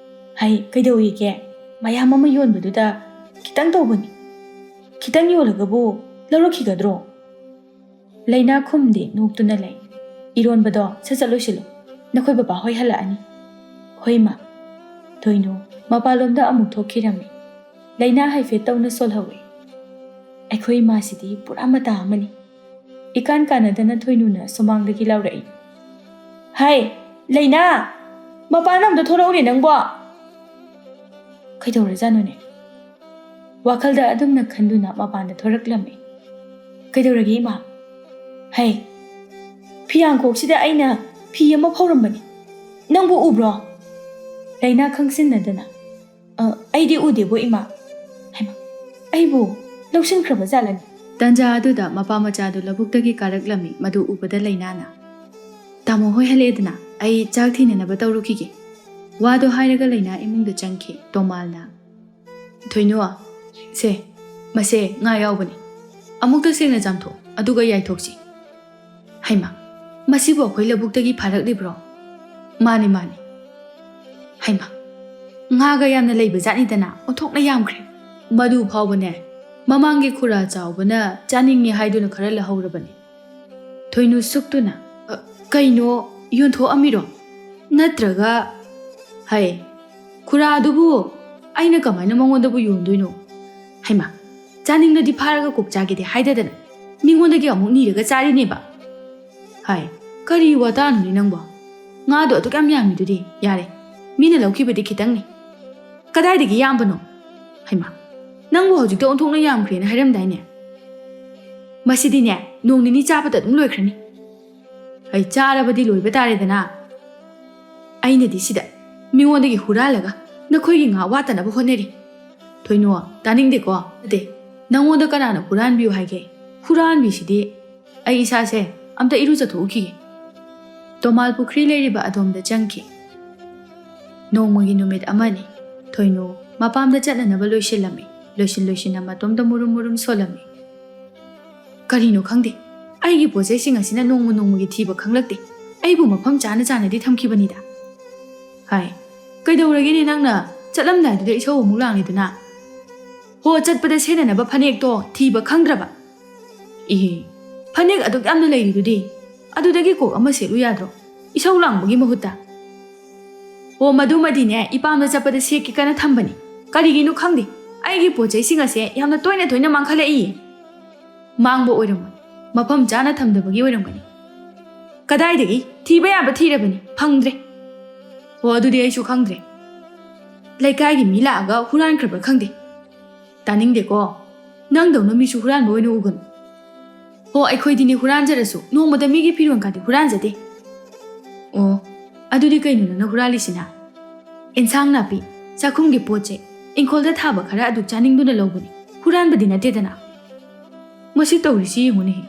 "ꯍꯥꯏ, ꯀꯩꯗꯧꯏꯒꯦ? ꯃꯌꯥꯝ ꯑꯃ ꯌꯣꯟꯕꯗꯨꯗ ꯈꯤꯇꯪ ꯇꯧꯕꯅꯤ꯫ ꯈꯤꯇꯪ ꯌꯣꯜꯂꯒꯕꯨ ꯂꯧꯔꯛꯈꯤꯒꯗ꯭ꯔꯣ?" ꯂꯩꯅꯥ ꯈꯨꯝꯗꯦ, ꯅꯣꯛꯇꯨꯅ ꯂꯩ꯫ "ꯏꯔꯣꯟꯕꯗꯣ ꯁꯠ ꯁꯠ ꯂꯣꯏꯁꯤꯜꯂꯨ, ꯅꯈꯣꯏ ꯕꯕꯥ ꯍꯣꯏ ꯍꯜꯂꯛꯑꯅꯤ꯫" "ꯍꯣꯏ ꯃꯥ꯫" ꯊꯣꯏꯅꯨ ꯃꯄꯥꯟꯂꯣꯝꯗ ꯑꯃꯨꯛ ꯊꯣꯛꯈꯤꯔꯝꯃꯤ꯫ ꯂꯩꯅꯥ ꯍꯥꯏꯐꯦꯠ ꯇꯧꯅ ꯁꯣꯜꯍꯧꯋꯤ꯫ "ꯑꯩꯈꯣꯏ ꯏꯃꯥꯁꯤꯗꯤ ꯄꯨꯔꯥ ꯃꯇꯥ ꯑꯃꯅꯤ꯫" ꯏꯀꯥꯟ ꯀꯥꯟꯅꯗꯅ ꯊꯣꯏꯅꯨꯅ ꯁꯨꯃꯥꯡꯗꯒꯤ ꯂꯥꯎꯔꯛꯏ꯫ "ꯍꯥꯏ, ꯂꯩꯅꯥ! ꯃꯄꯥꯟ ꯑꯝꯇ ꯊꯣꯔꯛꯎꯅꯦ ꯅꯪꯕꯣ!" "ꯀꯩꯗꯧꯔꯖꯥꯠꯅꯣꯅꯦ?" ꯋꯥꯈꯜꯗ ꯑꯗꯨꯝꯅ ꯈꯟꯗꯨꯅ ꯃꯄꯥꯟꯗ ꯊꯣꯔꯛꯂꯝꯃꯤ꯫ "ꯀꯩꯗꯧꯔꯒꯦ ꯏꯃꯥ?" "ꯍꯩ, ꯐꯤꯌꯥꯡꯈꯣꯛꯁꯤꯗ ꯑꯩꯅ ꯐꯤ ꯑꯃ ꯐꯧꯔꯝꯕꯅꯤ꯫ ꯅꯪꯕꯨ ꯎꯕ꯭ꯔꯣ?" ꯂꯩꯅꯥ ꯈꯪꯁꯤꯟꯅꯗꯅ, "ꯑ, ꯑꯩꯗꯤ ꯎꯗꯦꯕꯣ ꯏꯃꯥ꯫" "ꯍꯩꯃꯥ, ꯑꯩꯕꯨ ꯂꯧꯁꯤꯟꯈ꯭ꯔꯕ ꯖꯥꯠꯂꯅꯦ?" ꯇꯟꯖꯥ ꯑꯗꯨꯗ ꯃꯄꯥ ꯃꯆꯥꯗꯨ ꯂꯧꯕꯨꯛꯇꯒꯤ ꯀꯥꯔꯛꯂꯝꯃꯤ꯫ ꯃꯗꯨ ꯎꯕꯗ ꯂꯩꯅꯥꯅ, "ꯇꯥꯃꯣ ꯍꯣꯏ ꯍꯜꯂꯛꯑꯦꯗꯅ, ꯑꯩ ꯆꯥꯛ ꯊꯤꯅꯅꯕ ꯇꯧꯔꯨꯈꯤꯒꯦ꯫" ꯋꯥꯗꯣ ꯍꯥꯏꯔꯒ ꯂꯩꯅꯥ ꯏꯃꯨꯡꯗ ꯆꯪꯈꯤ꯫ ꯇꯣꯃꯥꯜꯅ, "ꯊꯣꯏꯅꯨ, ꯁꯦ, ꯃꯁꯦ ꯉꯥ ꯌꯥꯎꯕꯅꯤ꯫ ꯑꯃꯨꯛꯇ ꯁꯦꯡꯅ ꯆꯥꯝꯊꯣꯛ, ꯑꯗꯨꯒ ꯌꯥꯏꯊꯣꯛꯁꯤ꯫" "ꯍꯩꯃꯥ, ꯃꯁꯤꯕꯨ ꯑꯩꯈꯣꯏ ꯂꯧꯕꯨꯛꯇꯒꯤ ꯐꯥꯔꯛꯂꯤꯕ꯭ꯔꯣ?" "ꯃꯥꯅꯤ, ꯃꯥꯅꯤ꯫" "ꯍꯩꯃꯥ, ꯉꯥꯒ ꯌꯥꯝꯅ ꯂꯩꯕ ꯖꯥꯠꯅꯤꯗꯅ, ꯑꯣꯟꯊꯣꯛꯅ ꯌꯥꯝꯈ꯭ꯔꯦ꯫ ꯃꯗꯨ ꯐꯥꯎꯕꯅꯦ, ꯃꯃꯥꯡꯒꯤ ꯈꯨꯔꯥ ꯆꯥꯎꯕꯅ ꯆꯥꯅꯤꯡꯉꯤ ꯍꯥꯏꯗꯨꯅ ꯈꯔ ꯂꯧꯍꯧꯔꯕꯅꯤ꯫" ꯊꯣꯏꯅꯨ ꯁꯨꯛꯇꯨꯅ, "ꯑ, ꯀꯩꯅꯣ, ꯌꯣꯟꯊꯣꯛꯑꯝꯃꯤꯔꯣ? ꯅꯠꯇ꯭ꯔꯒ, ꯍꯩ, ꯈꯨꯔꯥꯗꯨꯕꯨ ꯑꯩꯅ ꯀꯃꯥꯏꯅ ꯃꯉꯣꯟꯗꯕꯨ ꯌꯣꯟꯗꯣꯏꯅꯣ? ꯍꯩꯃꯥ, ꯆꯥꯅꯤꯡꯂꯗꯤ ꯐꯥꯔꯒ ꯀꯣꯛ ꯆꯥꯒꯦꯗꯤ ꯍꯥꯏꯗꯗꯅ ꯃꯤꯉꯣꯟꯗꯒꯤ ꯑꯃꯨꯛ ꯅꯤꯔꯒ ꯆꯥꯔꯤꯅꯦꯕ꯫ ꯍꯥꯏ, ꯀꯔꯤ ꯋꯥꯇꯥꯅꯣꯅꯦ ꯅꯪꯕꯣ? ꯉꯥꯗꯣ ꯑꯗꯨꯛ ꯌꯥꯝ ꯌꯥꯝꯃꯤꯗꯨꯗꯤ꯫ ꯌꯥꯔꯦ, ꯃꯤꯅ ꯂꯧꯈꯤꯕꯗꯤ ꯈꯤꯇꯪꯅꯤ꯫ ꯀꯗꯥꯏꯗꯒꯤ ꯌꯥꯝꯕꯅꯣ? ꯍꯩꯃꯥ, ꯅꯪꯕꯨ ꯍꯧꯖꯤꯛꯇ ꯑꯣꯟꯊꯣꯛꯅ ꯌꯥꯝꯈ꯭ꯔꯦꯅ ꯍꯥꯏꯔꯝꯗꯥꯏꯅꯦ? ꯃꯁꯤꯗꯤꯅꯦ, ꯅꯣꯡ ꯅꯤꯅꯤ ꯆꯥꯕꯗ ꯑꯗꯨꯝ ꯂꯣꯏꯈ꯭ꯔꯅꯤ꯫ ꯑꯩ ꯆꯥꯔꯕꯗꯤ ꯂꯣꯏꯕ ꯇꯥꯔꯦꯗꯅ꯫ ꯑꯩꯅꯗꯤ ꯁꯤꯗ ꯃꯤꯉꯣꯟꯗꯒꯤ ꯍꯨꯔꯥꯜꯂꯒ ꯅꯈꯣꯏꯒꯤ ꯉꯥ ꯋꯥꯠꯇꯅꯕ ꯍꯣꯠꯅꯔꯤ꯫ ꯊꯣꯏꯅꯣ, ꯇꯥꯅꯤꯡꯗꯦꯀꯣ꯫ ꯅꯠꯇꯦ, ꯅꯪꯉꯣꯟꯗ ꯀꯅꯥꯅ ꯍꯨꯔꯥꯟꯕꯤꯌꯨ ꯍꯥꯏꯒꯦ? ꯍꯨꯔꯥꯟꯕꯤꯁꯤꯗꯤ꯫ ꯑꯩ ꯏꯁꯥꯁꯦ ꯑꯝꯇ ꯏꯔꯨꯖꯊꯣꯛꯎꯈꯤꯒꯦ꯫ ꯇꯣꯃꯥꯜ ꯄꯨꯈ꯭ꯔꯤ ꯂꯩꯔꯤꯕ ꯑꯗꯣꯝꯗ ꯆꯪꯈꯤ꯫ ꯅꯣꯡꯃꯒꯤ ꯅꯨꯃꯤꯠ ꯑꯃꯅꯤ꯫ ꯊꯣꯏꯅꯨ ꯃꯄꯥꯝꯗ ꯆꯠꯅꯅꯕ ꯂꯣꯏꯁꯤꯜꯂꯝꯃꯤ꯫ ꯂꯣꯏꯁꯤꯟ ꯂꯣꯏꯁꯤꯟꯅ ꯃꯇꯣꯝꯇ ꯃꯨꯔꯨꯝ ꯃꯨꯔꯨꯝ ꯁꯣꯜꯂꯝꯃꯤ꯫ "ꯀꯔꯤꯅꯣ ꯈꯪꯗꯦ, ꯑꯩꯒꯤ ꯄꯣꯠ ꯆꯩꯁꯤꯡ ꯑꯁꯤꯅ ꯅꯣꯡꯃ ꯅꯣꯡꯃꯒꯤ ꯊꯤꯕ ꯈꯪꯂꯛꯇꯦ꯫ ꯑꯩꯕꯨ ꯃꯐꯝ ꯆꯥꯅ ꯆꯥꯅꯗꯤ ꯊꯝꯈꯤꯕꯅꯤꯗ꯫" "ꯍꯥꯏ, ꯀꯩꯗꯧꯔꯒꯦꯅꯦ ꯅꯪꯅ? ꯆꯠꯂꯝꯗꯥꯏꯗꯨꯗ ꯏꯁꯧ ꯑꯃꯨꯛ ꯂꯥꯡꯂꯤꯗꯨꯅ?" "ꯍꯣ, ꯆꯠꯄꯗ ꯁꯦꯠꯅꯅꯕ ꯐꯅꯦꯛꯇꯣ ꯊꯤꯕ ꯈꯪꯗ꯭ꯔꯕ?" "ꯏꯍꯦ, ꯐꯅꯦꯛ ꯑꯗꯨꯛ ꯌꯥꯝꯅ ꯂꯩꯔꯤꯗꯨꯗꯤ, ꯑꯗꯨꯗꯒꯤ ꯀꯣꯛ ꯑꯃ ꯁꯦꯠꯂꯨ ꯌꯥꯗ꯭ꯔꯣ, ꯏꯁꯧ ꯂꯥꯡꯕꯒꯤ ꯃꯍꯨꯠꯇ?" "ꯑꯣ, ꯃꯗꯨꯃꯗꯤꯅꯦ, ꯏꯄꯥꯝꯗ ꯆꯠꯄꯗ ꯁꯦꯠꯀꯦ ꯀꯟꯅ ꯊꯝꯕꯅꯤ꯫ ꯀꯔꯤꯒꯤꯅꯣ ꯈꯪꯗꯦ, ꯑꯩꯒꯤ ꯄꯣꯠ ꯆꯩꯁꯤꯡ ꯑꯁꯦ ꯌꯥꯝꯅ ꯇꯣꯏꯅ ꯇꯣꯏꯅ ꯃꯥꯡꯈꯠꯂꯛꯏ꯫" "ꯃꯥꯡꯕ ꯑꯣꯏꯔꯝꯃꯣꯏ, ꯃꯐꯝ ꯆꯥꯅ ꯊꯝꯗꯕꯒꯤ ꯑꯣꯏꯔꯝꯒꯅꯤ꯫" "ꯀꯗꯥꯏꯗꯒꯤ? ꯊꯤꯕ ꯌꯥꯕ ꯊꯤꯔꯕꯅꯤ, ꯐꯪꯗ꯭ꯔꯦ꯫" "ꯑꯣ, ꯑꯗꯨꯗꯤ ꯑꯩꯁꯨ ꯈꯪꯗ꯭ꯔꯦ꯫ ꯂꯩꯀꯥꯏꯒꯤ ꯃꯤ ꯂꯥꯛꯑꯒ ꯍꯨꯔꯥꯟꯈ꯭ꯔꯕ꯭ꯔꯥ ꯈꯪꯗꯦ꯫" "ꯇꯥꯅꯤꯡꯗꯦꯀꯣ, ꯅꯪꯗꯧꯅ ꯃꯤꯁꯨ ꯍꯨꯔꯥꯟꯕ ꯑꯣꯏꯅ ꯎꯒꯅꯨ꯫" "ꯍꯣ, ꯑꯩꯈꯣꯏꯗꯤꯅꯦ, ꯍꯨꯔꯥꯟꯖꯔꯁꯨ ꯅꯣꯡꯃꯗ ꯃꯤꯒꯤ ꯐꯤꯔꯣꯜ ꯀꯥꯗꯤ ꯍꯨꯔꯥꯟꯖꯗꯦ꯫" "ꯑꯣ, ꯑꯗꯨꯗꯤ ꯀꯩꯅꯣ ꯅꯪꯅ ꯍꯨꯔꯥꯜꯂꯤꯁꯤꯅ?" "ꯑꯦꯟꯁꯥꯡ ꯅꯥꯄꯤ, ꯆꯥꯛꯈꯨꯝꯒꯤ ꯄꯣꯠ ꯆꯩ, ꯏꯪꯈꯣꯜꯗ ꯊꯥꯕ ꯈꯔ ꯑꯗꯨ ꯆꯥꯅꯤꯡꯗꯨꯅ ꯂꯧꯕꯅꯤ, ꯍꯨꯔꯥꯟꯕꯗꯤ ꯅꯠꯇꯦꯗꯅ꯫" "ꯃꯁꯤ ꯇꯧꯔꯤꯁꯤ ꯌꯦꯡꯉꯨꯅꯦꯍꯦ,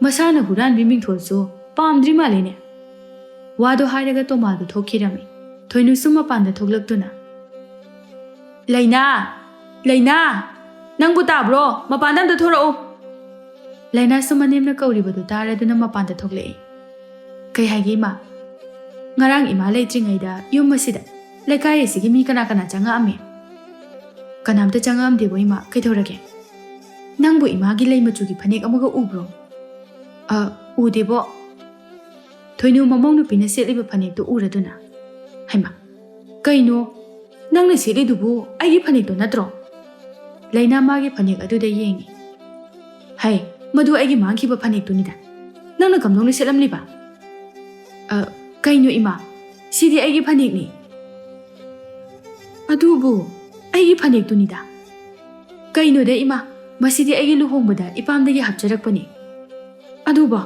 ꯃꯁꯥꯅ ꯍꯨꯔꯥꯟꯕꯤ ꯃꯤꯡꯊꯣꯜꯁꯨ ꯄꯥꯝꯗ꯭ꯔꯤ ꯃꯥꯜꯂꯦꯅꯦ꯫" ꯋꯥꯗꯣ ꯍꯥꯏꯔꯒ ꯇꯣꯃꯥꯗꯣ ꯊꯣꯛꯈꯤꯔꯝꯃꯤ꯫ ꯊꯣꯏꯅꯨꯁꯨ ꯃꯄꯥꯟꯗ ꯊꯣꯛꯂꯛꯇꯨꯅ, "ꯂꯩꯅꯥ! ꯂꯩꯅꯥ! ꯅꯪꯕꯨ ꯇꯥꯕ꯭ꯔꯣ? ꯃꯄꯥꯟꯗ ꯑꯝꯇ ꯊꯣꯔꯛꯎ!" ꯂꯩꯅꯥꯁꯨ ꯃꯅꯦꯝꯅ ꯀꯧꯔꯤꯕꯗꯨ ꯇꯥꯔꯗꯨꯅ ꯃꯄꯥꯟꯗ ꯊꯣꯛꯂꯛꯏ꯫ "ꯀꯩ ꯍꯥꯏꯒꯦ, ꯏꯃꯥ?" "ꯉꯔꯥꯡ ꯏꯃꯥ ꯂꯩꯇ꯭ꯔꯤꯉꯩꯗ ꯌꯨꯝ ꯑꯁꯤꯗ, ꯂꯩꯀꯥꯏ ꯑꯁꯤꯒꯤ ꯃꯤ ꯀꯅꯥ ꯀꯅꯥ ꯆꯪꯉꯛꯑꯝꯃꯤ?" "ꯀꯅꯥꯝꯇ ꯆꯪꯉꯛꯑꯝꯗꯦꯕꯣ, ꯏꯃꯥ꯫ ꯀꯩꯗꯧꯔꯒꯦ? ꯅꯪꯕꯨ ꯏꯃꯥꯒꯤ ꯂꯩ ꯃꯆꯨꯒꯤ ꯐꯅꯦꯛ ꯑꯃꯒ ꯎꯕ꯭ꯔꯣ?" "ꯑ, ꯎꯗꯦꯕꯣ꯫" ꯊꯣꯏꯅꯨ ꯃꯃꯧ ꯅꯨꯄꯤꯅ ꯁꯦꯠꯂꯤꯕ ꯐꯅꯦꯛꯇꯨ ꯎꯔꯗꯨꯅ, "ꯍꯩꯃꯥ, ꯀꯩꯅꯣ? ꯅꯪꯅ ꯁꯦꯠꯂꯤꯗꯨꯕꯨ ꯑꯩꯒꯤ ꯐꯅꯦꯛꯇꯣ ꯅꯠꯇ꯭ꯔꯣ?" ꯂꯩꯅꯥ ꯃꯥꯒꯤ ꯐꯅꯦꯛ ꯑꯗꯨꯗ ꯌꯦꯡꯉꯤ꯫ "ꯍꯩ, ꯃꯗꯨ ꯑꯩꯒꯤ ꯃꯥꯡꯈꯤꯕ ꯐꯅꯦꯛꯇꯨꯅꯤꯗ꯫ ꯅꯪꯅ ꯀꯝꯗꯧꯅ ꯁꯦꯠꯂꯝꯂꯤꯕ?" "ꯑ, ꯀꯩꯅꯣ ꯏꯃꯥ, ꯁꯤꯗꯤ ꯑꯩꯒꯤ ꯐꯅꯦꯛꯅꯤ꯫" "ꯑꯗꯨꯕꯨ ꯑꯩꯒꯤ ꯐꯅꯦꯛꯇꯨꯅꯤꯗ꯫" "ꯀꯩꯅꯣꯗ ꯏꯃꯥ, ꯃꯁꯤꯗꯤ ꯑꯩꯒꯤ ꯂꯨꯍꯣꯡꯕꯗ ꯏꯄꯥꯝꯗꯒꯤ ꯍꯥꯞꯆꯔꯛꯄꯅꯤ꯫" "ꯑꯗꯨꯕꯣ?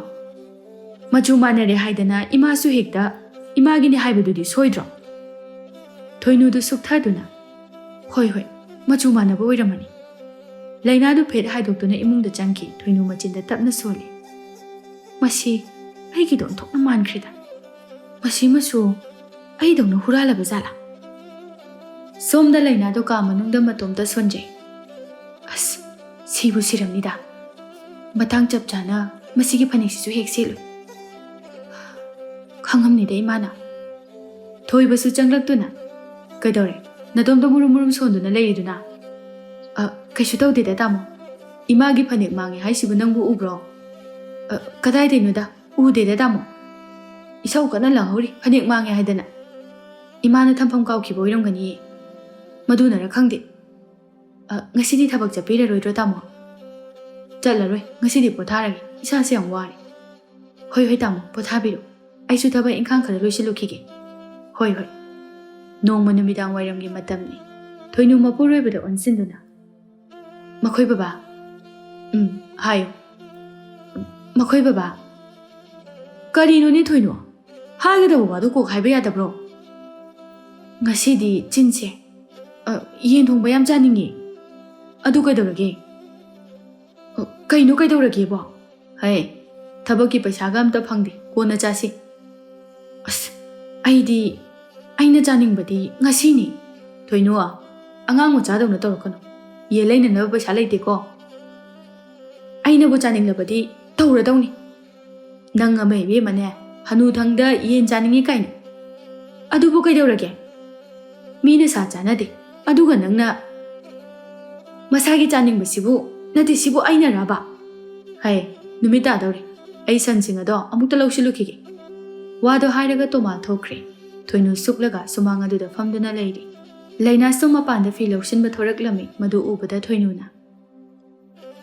ꯃꯆꯨ ꯃꯥꯟꯅꯔꯦ ꯍꯥꯏꯗꯅ ꯏꯃꯥꯁꯨ ꯍꯦꯛꯇ ꯏꯃꯥꯒꯤꯅꯤ ꯍꯥꯏꯕꯗꯨꯗꯤ ꯁꯣꯏꯗ꯭ꯔꯣ?" ꯊꯣꯏꯅꯨꯗꯨ ꯁꯨꯛꯊꯗꯨꯅ, "ꯍꯣꯏ, ꯍꯣꯏ, ꯃꯆꯨ ꯃꯥꯟꯅꯕ ꯑꯣꯏꯔꯝꯃꯅꯤ꯫" ꯂꯩꯅꯥꯗꯨ ꯐꯦꯠ ꯍꯥꯏꯗꯣꯛꯇꯨꯅ ꯏꯃꯨꯡꯗ ꯆꯪꯈꯤ꯫ ꯊꯣꯏꯅꯨ ꯃꯆꯤꯟꯗ ꯇꯞꯅ ꯁꯣꯜꯂꯤ꯫ "ꯃꯁꯤ ꯑꯩꯒꯤꯗ ꯑꯣꯟꯊꯣꯛꯅ ꯃꯥꯟꯈ꯭ꯔꯦꯗ꯫ ꯃꯁꯤꯃꯁꯨ ꯑꯩꯗꯧꯅ ꯍꯨꯔꯥꯜꯂꯕ ꯖꯥꯠꯂꯥ?" ꯁꯣꯝꯗ ꯂꯩꯅꯥꯗꯣ ꯀꯥ ꯃꯅꯨꯡꯗ ꯃꯇꯣꯝꯇ ꯁꯣꯟꯖꯩ꯫ ꯑꯁ, ꯁꯤꯕꯨ ꯁꯤꯔꯝꯅꯤꯗ꯫ ꯃꯇꯥꯡ ꯆꯞ ꯆꯥꯅ ꯃꯁꯤꯒꯤ ꯐꯅꯦꯛꯁꯤꯁꯨ ꯍꯦꯛ ꯁꯦꯠꯂꯨ꯫ ꯈꯪꯉꯝꯅꯤꯗ ꯏꯃꯥꯅ꯫ ꯊꯣꯏꯕꯁꯨ ꯆꯪꯂꯛꯇꯨꯅ, "ꯀꯩꯗꯧꯔꯦ? ꯅꯇꯣꯝꯇ ꯃꯨꯔꯨꯝ ꯃꯨꯔꯨꯝ ꯁꯣꯟꯗꯨꯅ ꯂꯩꯔꯤꯗꯨꯅ?" "ꯑ, ꯀꯩꯁꯨ ꯇꯧꯗꯦꯗ, ꯇꯥꯃꯣ꯫ ꯏꯃꯥꯒꯤ ꯐꯅꯦꯛ ꯃꯥꯡꯉꯦ ꯍꯥꯏꯁꯤꯕꯨ ꯅꯪꯕꯨ ꯎꯕ꯭ꯔꯣ?" "ꯑ, ꯀꯗꯥꯏꯗꯩꯅꯣꯗ? ꯎꯗꯦꯗ, ꯇꯥꯃꯣ꯫ ꯏꯁꯧ ꯀꯟꯅ ꯂꯥꯡꯍꯧꯔꯤ, ꯐꯅꯦꯛ ꯃꯥꯡꯉꯦ ꯍꯥꯏꯗꯅ꯫ ꯏꯃꯥꯅ ꯊꯝꯐꯝ ꯀꯥꯎꯈꯤꯕ ꯑꯣꯏꯔꯝꯒꯅꯤꯌꯦ꯫ ꯃꯗꯨꯅꯔ ꯈꯪꯗꯦ꯫ ꯑ, ꯉꯁꯤꯗꯤ ꯊꯕꯛ ꯆꯠꯄꯤꯔꯔꯣꯏꯗ꯭ꯔꯣ, ꯇꯥꯃꯣ?" "ꯆꯠꯂꯔꯣꯏ, ꯉꯁꯤꯗꯤ ꯄꯣꯊꯥꯔꯒꯦ, ꯏꯁꯥꯁꯦ ꯌꯥꯝ ꯋꯥꯔꯦ꯫" "ꯍꯣꯏ, ꯍꯣꯏ, ꯇꯥꯃꯣ, ꯄꯣꯊꯥꯕꯤꯔꯣ꯫ ꯑꯩꯁꯨ ꯊꯕꯛ ꯏꯪꯈꯥꯡ ꯈꯔ ꯂꯣꯏꯁꯤꯜꯂꯨꯈꯤꯒꯦ꯫" "ꯍꯣꯏ, ꯍꯣꯏ꯫" ꯅꯣꯡꯃ ꯅꯨꯃꯤꯗꯥꯡ ꯋꯥꯏꯔꯝꯒꯤ ꯃꯇꯝꯅꯤ꯫ ꯊꯣꯏꯅꯨ ꯃꯄꯨꯔꯣꯏꯕꯗ ꯑꯣꯟꯁꯤꯟꯗꯨꯅ, "ꯃꯈꯣꯏ ꯕꯕꯥ꯫" "ꯎꯝ, ꯍꯥꯏꯌꯨ꯫" "ꯃꯈꯣꯏ ꯕꯕꯥ꯫" "ꯀꯔꯤꯅꯣꯅꯦ ꯊꯣꯏꯅꯨ? ꯍꯥꯏꯒꯗꯕ ꯋꯥꯗꯣ ꯀꯣꯛ ꯍꯥꯏꯕ ꯌꯥꯗꯕ꯭ꯔꯣ?" "ꯉꯁꯤꯗꯤ ꯆꯤꯟꯁꯦ, ꯑ, ꯌꯦꯟ ꯊꯣꯡꯕ ꯌꯥꯝ ꯆꯥꯅꯤꯡꯉꯤ꯫ ꯑꯗꯨ ꯀꯩꯗꯧꯔꯒꯦ?" "ꯑ, ꯀꯩꯅꯣ ꯀꯩꯗꯧꯔꯒꯦꯕꯣ?" "ꯍꯩ, ꯊꯕꯛꯀꯤ ꯄꯩꯁꯥꯒ ꯑꯝꯇ ꯐꯪꯗꯦ, ꯀꯣꯟꯅ ꯆꯥꯁꯤ꯫" "ꯑꯁ, ꯑꯩꯗꯤ, ꯑꯩꯅ ꯆꯥꯅꯤꯡꯕꯗꯤ ꯉꯁꯤꯅꯤ꯫" "ꯊꯣꯏꯅꯨ, ꯑꯉꯥꯡ ꯃꯆꯥꯗꯧꯅ ꯇꯧꯔꯛꯀꯅꯨ꯫ ꯌꯦꯟ ꯂꯩꯅꯅꯕ ꯄꯩꯁꯥ ꯂꯩꯇꯦꯀꯣ꯫" "ꯑꯩꯅꯕꯨ ꯆꯥꯅꯤꯡꯂꯕꯗꯤ ꯇꯧꯔꯗꯧꯅꯤ꯫" "ꯅꯪ ꯑꯃ ꯏꯕꯦꯝꯃꯅꯦ, ꯍꯅꯨꯊꯪꯗ ꯌꯦꯟ ꯆꯥꯅꯤꯡꯉꯤ ꯀꯥꯏꯅ꯫ ꯑꯗꯨꯕꯨ ꯀꯩꯗꯧꯔꯒꯦ? ꯃꯤꯅ ꯁꯥ ꯆꯥꯅꯗꯦ, ꯑꯗꯨꯒ ꯅꯪꯅ ꯃꯁꯥꯒꯤ ꯆꯥꯅꯤꯡꯕꯁꯤꯕꯨ, ꯅꯠꯇꯦ, ꯁꯤꯕꯨ ꯑꯩꯅꯔꯕ? ꯍꯩ, ꯅꯨꯃꯤꯠ ꯇꯥꯗꯧꯔꯦ꯫ ꯑꯩ ꯁꯟꯁꯤꯡ ꯑꯗꯣ ꯑꯃꯨꯛꯇ ꯂꯧꯁꯤꯜꯂꯨꯈꯤꯒꯦ꯫" ꯋꯥꯗꯣ ꯍꯥꯏꯔꯒ ꯇꯣꯃꯥ ꯊꯣꯛꯈ꯭ꯔꯦ꯫ ꯊꯣꯏꯅꯨ ꯁꯨꯛꯂꯒ ꯁꯨꯃꯥꯡ ꯑꯗꯨꯗ ꯐꯝꯗꯨꯅ ꯂꯩꯔꯤ꯫ ꯂꯩꯅꯥꯁꯨ ꯃꯄꯥꯟꯗ ꯐꯤ ꯂꯧꯁꯤꯟꯕ ꯊꯣꯔꯛꯂꯝꯃꯤ꯫ ꯃꯗꯨ ꯎꯕꯗ ꯊꯣꯏꯅꯨꯅ,